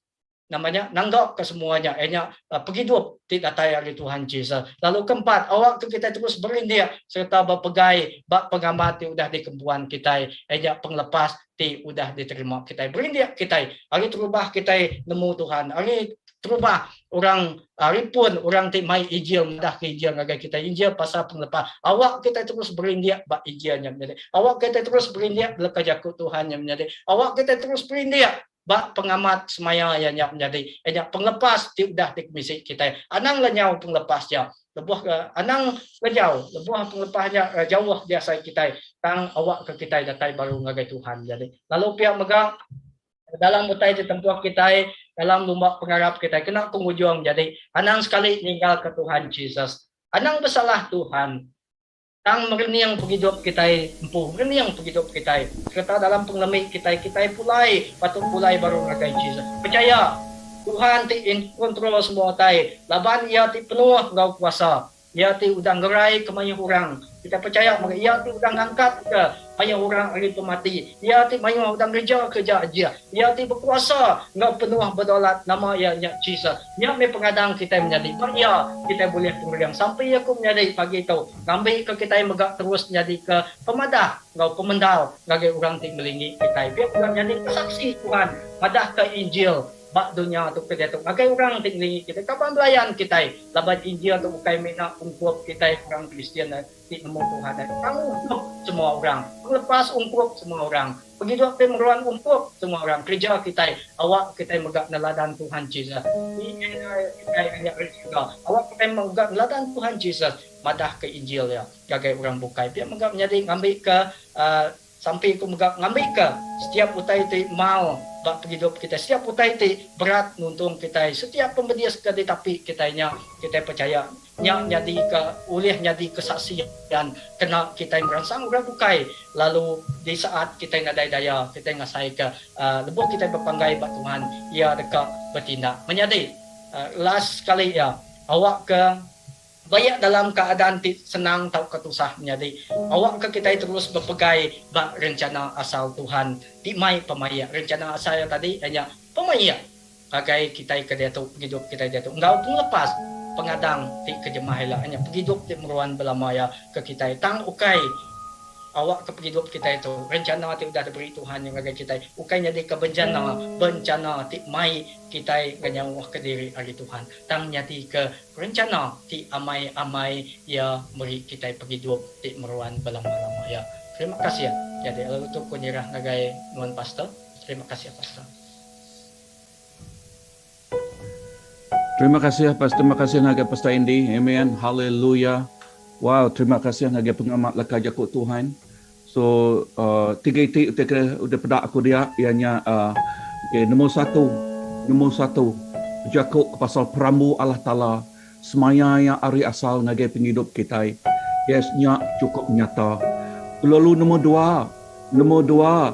nama nya nangga ke semua nya iya nya pengidup ti datai ari Tuhan Jesus. Lalu keempat, awakka kitai terus berindik sereta bepegai ba pengamat ti udah dikembuan kitai iya nya pengelepas ti udah diterima kitai. Berindik kitai ari terubah kitai nemu Tuhan, ari terubah orang ari pun orang ti mai Injil madahka Injil ngagai kitai, Injil pasal pengelepas. Awak kitai terus berindik ba Injil nya menyadi. Awak kitai terus berindik leka jaku Tuhan nya menyadi. Awak kitai terus berindik ba pengamat semaya iya nya menyadi. Iya nya pengelepas ti udah dikemisi kitai. Anang lenyau pengelepas nya. Lebuh ke anang lenyau lebuh pengelepas nya jauh diasai kitai tang awak ke kitai datai baru ngagai Tuhan menyadi. Lalu pia mega Dalam utai ti tempuh kitai dalam lumba pengarap kitai kena ku ngujung jadi anang sekali ninggalka Tuhan Jesus. Anang besalah Tuhan. Tang merening pengidup kitai empu, merening pengidup kitai sereta dalam pengelemi kitai, kitai pulai patut pulai baru ngagai Jesus. Pechaya, Tuhan ti in control semua utai laban Iya ti penuh enggau kuasa. Iya ti udah ngerai ke mayuh orang. Kitai pechaya mega Iya ti udah ngangkatka mayuh orang ari pemati. Iya ti mayuh udah ngereja kereja ajih. Iya ti bekuasa enggau penuh bedaulat nama Iya nya Jesus. Nya meh pengadang kitai menyadi. Ba Iya kitai bulih pengering. Sampi aku menyadi pagi tu ngambika kitai mega terus nyadika pemadah enggau pemendar ngagai orang ti ngelingi kitai. Pia mega nyadika saksi Tuhan madahka Injil. Ba dunya tu ke diatu ngagai orang ti ngelingi kitai kaban belayan kitai laban Injil tu ukai mina ungkup kitai orang Kristian ti nemu Tuhan ai tang ungkup semua orang pengelepas ungkup semua orang pengidup ti meruan ungkup semua orang kereja kitai awak kitai mega neladan Tuhan Jesus ti kitai nya ari surga awak kitai mega neladan Tuhan Jesus madah ke Injil iya ngagai orang bukai pia mega menyadi ngambika uhh Sampi ku mega ngambika setiap utai ti mal ba pengidup kitai, setiap utai ti berat nuntung kitai, setiap pemedis ke ditapi kitai nya, kitai pechaya nya nyadika ulih nyadi kesaksian kena kitai meransang orang bukai lalu di saat kitai nadai daya kitai ngasaika lebuh kitai bepanggai ba Tuhan iya deka betindak. Menyadi last sekali iya awakka. Baik dalam keadaan ti senang tauka tusah menyadi, awakka kitai terus bepegai ba rencana asal Tuhan ti mai pemaik. Rencana asal iya tadi iya nya pemaik ngagai kitai ke diatu, pengidup kitai diatu enggau pengelepas pengadang ti ke jemah ila iya nya pengidup ti meruan belama iya ke kitai. Tang ukai. Awakka pengidup kitai tu, rencana ti udah diberi Tuhan nya ngagai kitai, ukai nyadika benjana, bencana ti mai kitai ngenyauhka diri ari Tuhan, tang nyadika rencana ti amai-amai Iya meri kitai pengidup ti meruan belama-lama iya. Terima kasih. Nyadi lalu tu ku nyerah ngagai nuan pastor. Terima kasih pastor. Terima kasih pastor, terima kasih ngagai Pastor Andy. Amen. Hallelujah. Wow, terima kasih ngagai pengamat leka jaku Tuhan. So, uh, tiga iti utai ke udah peda aku dia iya nya uh, okay, nombor satu, nombor satu jaku ke pasal perambu Allah Taala semaya iya ari asal ngagai pengidup kitai. Yes, nya cukup nyata. Lalu nombor dua, nombor dua,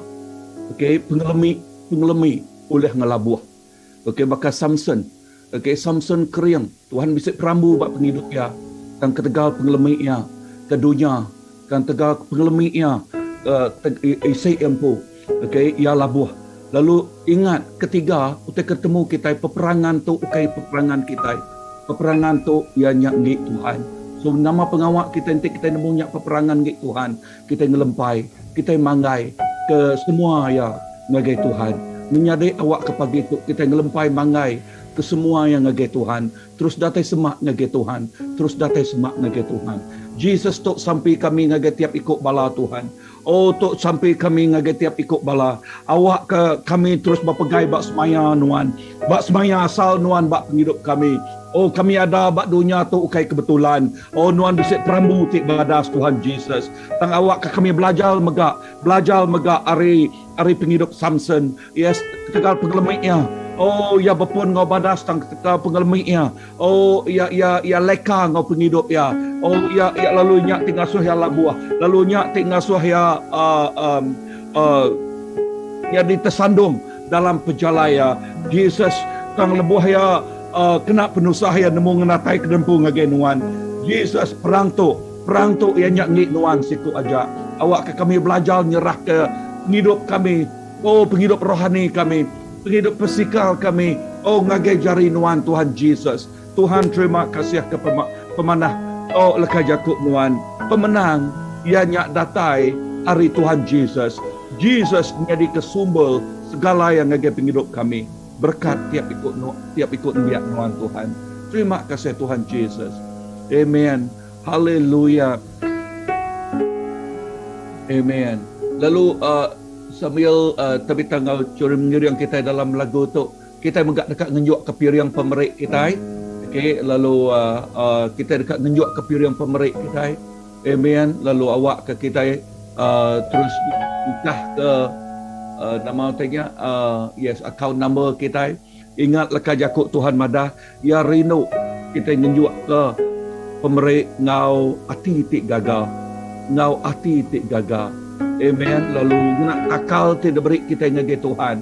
okay, pengelemi, pengelemi ulih ngelabuh. Ok baka Samson. Ok Samson kering. Tuhan bisi perambu ba pengidup iya. Tang ketegal pengelemi iya ke dunya, tang tegal pengelemi iya ke isi iya empu, ok iya labuh. Lalu ingat ketiga utai ke temu kitai peperangan tu ukai peperangan kitai. Peperangan tu iya nya enggi Tuhan. So nama pengawa kitai enti kitai nemu nya peperangan enggi Tuhan, Kitai ngelempai, kitai manggai ke semua iya ngagai Tuhan. Menyadi awakka pagi tu kitai ngelempai manggai ke semua iya ngagai Tuhan, terus datai semak ngagai Tuhan, terus datai semak ngagai Tuhan. Jesus tu sampi kami ngagai tiap iku bala Tuhan. Oh tu sampi kami ngagai tiap iku bala. Awakka kami terus bepegai ba semaya Nuan, ba semaya asal Nuan ba pengidup kami. Oh kami ada ba dunya tu ukai kebetulan. Oh Nuan bisi perambu ti badas Tuhan Jesus. Tang awakka kami belajar mega, belajar mega ari ari pengidup Samson. Yes, ketegal pengelemi iya. Oh iya bepun enggau badas tang ketegal pengelemi iya. Oh iya iya iya leka enggau pengidup iya. Oh iya iya lalu nya ti ngasuh iya labuh. Lalu nya ti ngasuh iya uh, um, uh, nyadi tersandung dalam pejalai iya. Jesus tang lebuh iya uh, kena penusah iya nemu ngenatai ke dempu ngagai nuan. Jesus perang tu, perang tu iya nya ngi nuan siku aja. Awakka kami belajar nyerahka pengidup kami, oh pengidup rohani kami. Pengidup pesikal kami, oh ngagai jari Nuan Tuhan Jesus. Tuhan terima kasih ke pemanah oh leka jaku Nuan. Pemenang iya nya datai ari Tuhan Jesus. Jesus nyadi ke sumber segala iya ngagai pengidup kami. Berekat tiap iku tiap iku nembiak Nuan Tuhan. Terima kasih Tuhan Jesus. Amen. Haleluya. Amen. Lalu uh, Sambil Tabitha enggau Churim ngiring kitai dalam lagu tu, kitai mega deka ngenjukka piring pemeri kitai. Okey, lalu kitai deka ngenjukka piring pemeri kitai. Amen. Lalu awakka kitai terus engkahka nama utai nya, yes, account number kitai. Ingat leka jaku Tuhan madah, Iya rindu kitai ngenjukka pemeri enggau ati ti gaga. Enggau ati ti gaga. Amen. Lalu ngena takal ti diberi kitai ngagai Tuhan,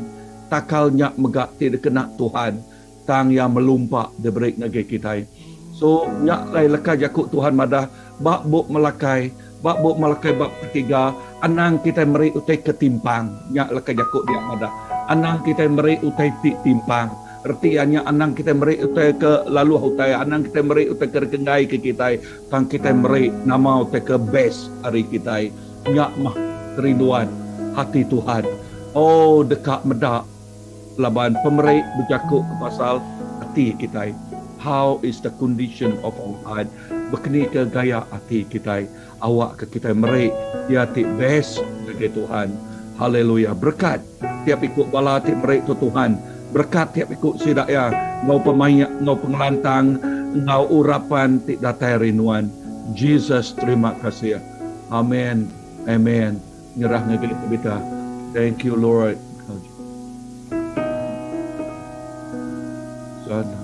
takal nya mega ti dikena Tuhan, tang iya melumpa diberi ngagai kitai. So, nya alai leka jaku Tuhan madah ba bup Malakai, ba bup Malakai bab ketiga, anang kitai meri utai ke timpang. Nya leka jaku dia madah. Anang kitai meri utai ti timpang. Reti iya nya anang kitai meri utai ke laluh utai, anang kitai meri utai ke dikenggai ke kitai, tang kitai meri nama utai ke best ari kitai. Nya mah kerinduan hati Tuhan. Oh deka meda laban pemeri bejaku ke pasal ati kitai. How is the condition of our heart? Bekeni ke gaya ati kitai awak ke kitai meri iya ti best ngagai Tuhan. Haleluya. Berekat tiap iku bala ti meri tu Tuhan. Berekat tiap iku sida iya enggau pemaik enggau pengelantang enggau urapan ti datai ari nuan. Jesus terima kasih. Amen. Amen. Nyerah ngagai Tabitha. Thank you Lord. Sana.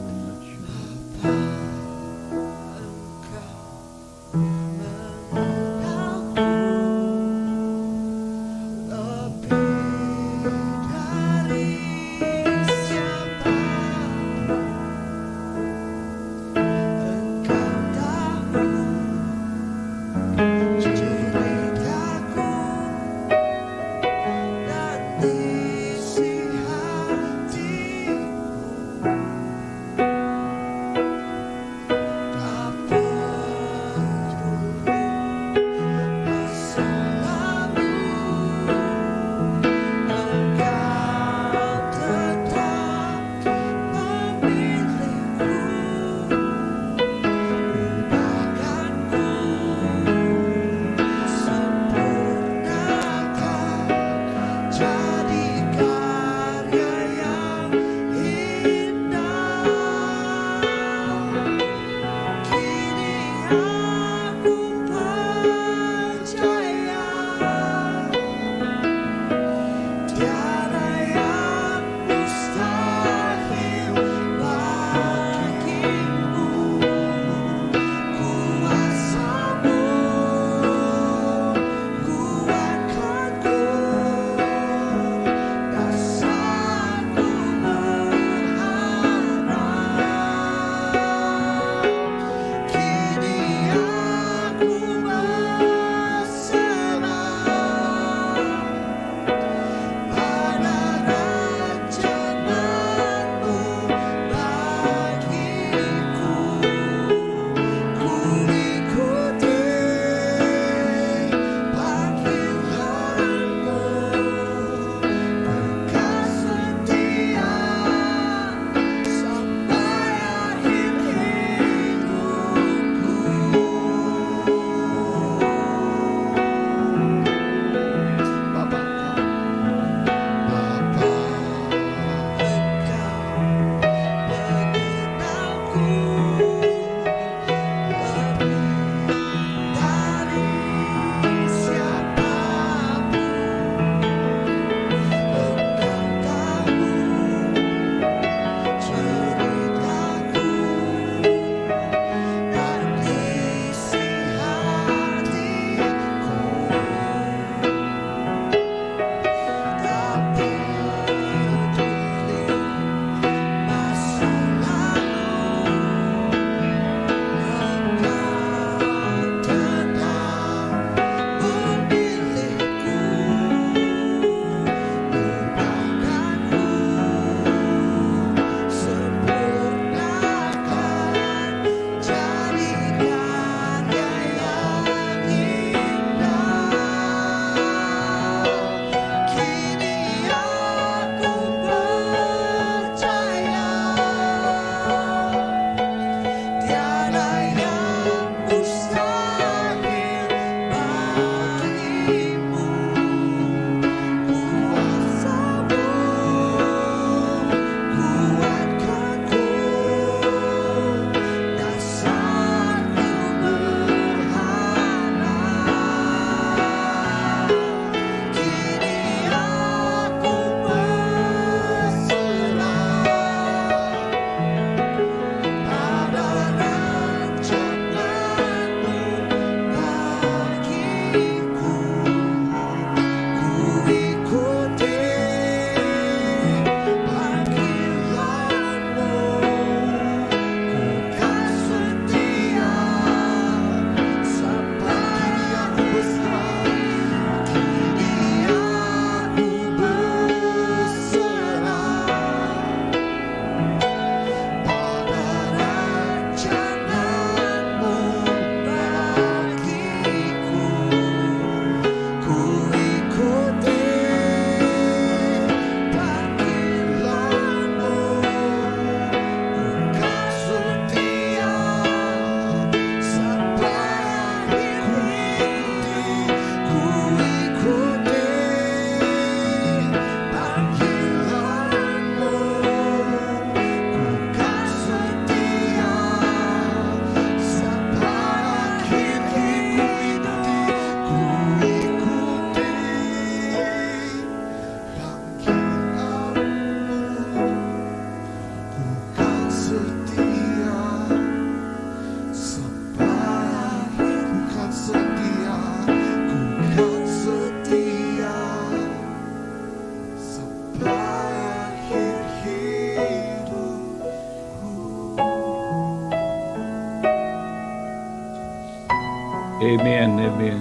Amen. Amen.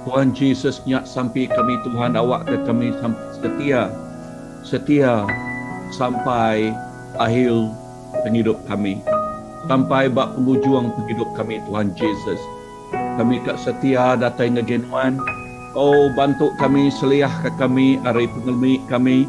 Tuhan Jesus nya sampi kami Tuhan awak ke kami setia setia sampai akhir pengidup kami. Sampai ba pengujung pengidup kami Tuhan Jesus. Kami ka setia datai ngagai Nuan. Oh bantu kami seliah ka kami ari pengelemi kami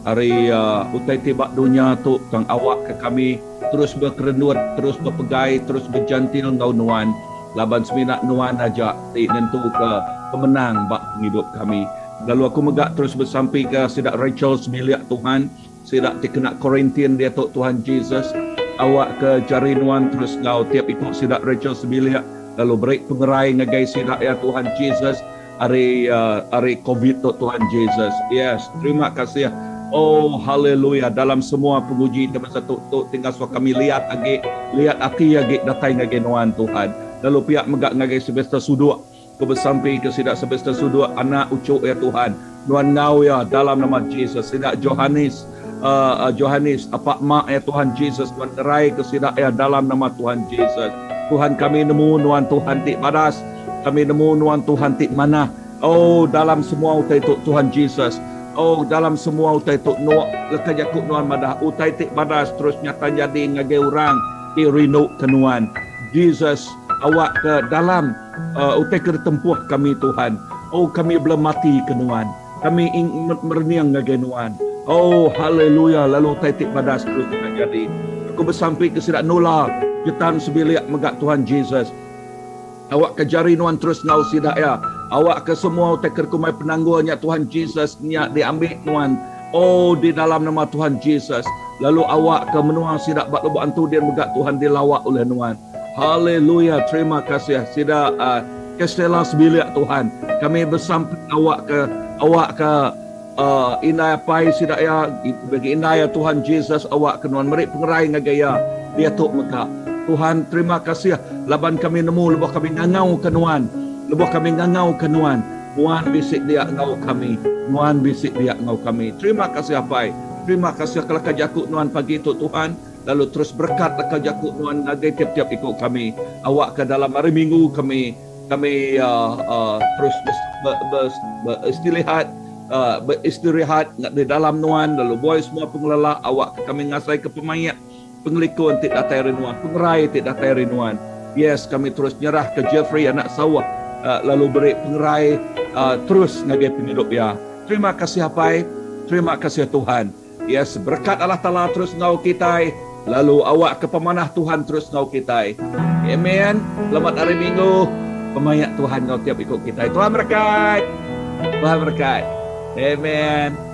ari uh, utai ti ba dunya tu tang awak ka kami terus bekerenut, terus bepegai, terus bejantil enggau Nuan laban semina Nuan aja ti nentu ke pemenang ba pengidup kami. Lalu aku mega terus besampi ke sida Rachel sebilik Tuhan, sida ti kena kuarantin diatu Tuhan Jesus, awak ke jari Nuan terus enggau tiap iku sida Rachel sebilik lalu beri pengerai ngagai sida ya Tuhan Jesus ari uh, ari COVID tu Tuhan Jesus. Yes, terima kasih. Oh haleluya dalam semua penguji teman satu tu tinggal suah kami lihat agi lihat ati agi datai ngagai Nuan Tuhan. Lalu pihak mega ngagai Sylvester Suduk Ku besampi ke sida Sylvester Suduk anak ucuk ya Tuhan. Nuan ngau ya dalam nama Jesus. Sida Johannes uh, Johannes apa mak ya Tuhan Jesus Tuhan ngerai ke sida ya dalam nama Tuhan Jesus. Tuhan kami nemu Nuan Tuhan ti badas. Kami nemu Nuan Tuhan ti mana. Oh dalam semua utai tu Tuhan Jesus. Oh dalam semua utai tu nu leka jaku Nuan madah utai ti badas terus nyata jadi ngagai orang ti rindu ke Nuan. Jesus awak ke dalam uh, utai ke ditempuh kami Tuhan. Oh kami belum mati ke Nuan. Kami ing merening ngagai Nuan. Oh haleluya lalu utai ti badas terus jadi. Aku besampi ke sida nula jetan sebilik mega Tuhan Jesus. Awak ke jari Nuan terus ngau sida ya. Awak ke semua utai ke kumai penanggulnya Tuhan Jesus nya diambil Nuan. Oh di dalam nama Tuhan Jesus. Lalu awak ke menua sida bak lubuk antu dia mega Tuhan dilawak oleh Nuan. Haleluya. Terima kasih sida uh, Kestela sebilik Tuhan. Kami besampi awak ke awak ke uh, indai apai sida ya bagi indai ya Tuhan Jesus awak ke Nuan meri pengerai ngagai ya dia tu mega. Tuhan terima kasih laban kami nemu lebuh kami ngangau ke Nuan. Lebuh kami ngangau ke Nuan. Nuan bisik dia ngau kami. Nuan bisik dia ngau kami. Terima kasih apai. Terima kasih kelaka jaku Nuan pagi tu Tuhan. Lalu terus berkat leka jaku Nuan ngagai tiap-tiap ikut kami. Awak ke dalam hari minggu kami kami uh, uh, terus ber, ber, beristirahat uh, beristirahat di dalam Nuan lalu boy semua pengelela awak ke kami ngasai ke pemayak pengelikun ti datai ari Nuan pengerai ti datai ari Nuan. Yes, kami terus nyerah ke Jeffrey anak sawah uh, lalu beri pengerai uh, terus ngagai penghidup ya. Terima kasih apai, terima kasih Tuhan. Yes, berkat Allah Taala terus ngau kita lalu awak ke pemanah Tuhan terus ngau kita. Amen. Selamat hari Minggu. Pemayak Tuhan ngau tiap ikut kita. Tuhan berkat. Tuhan berkat. Amen.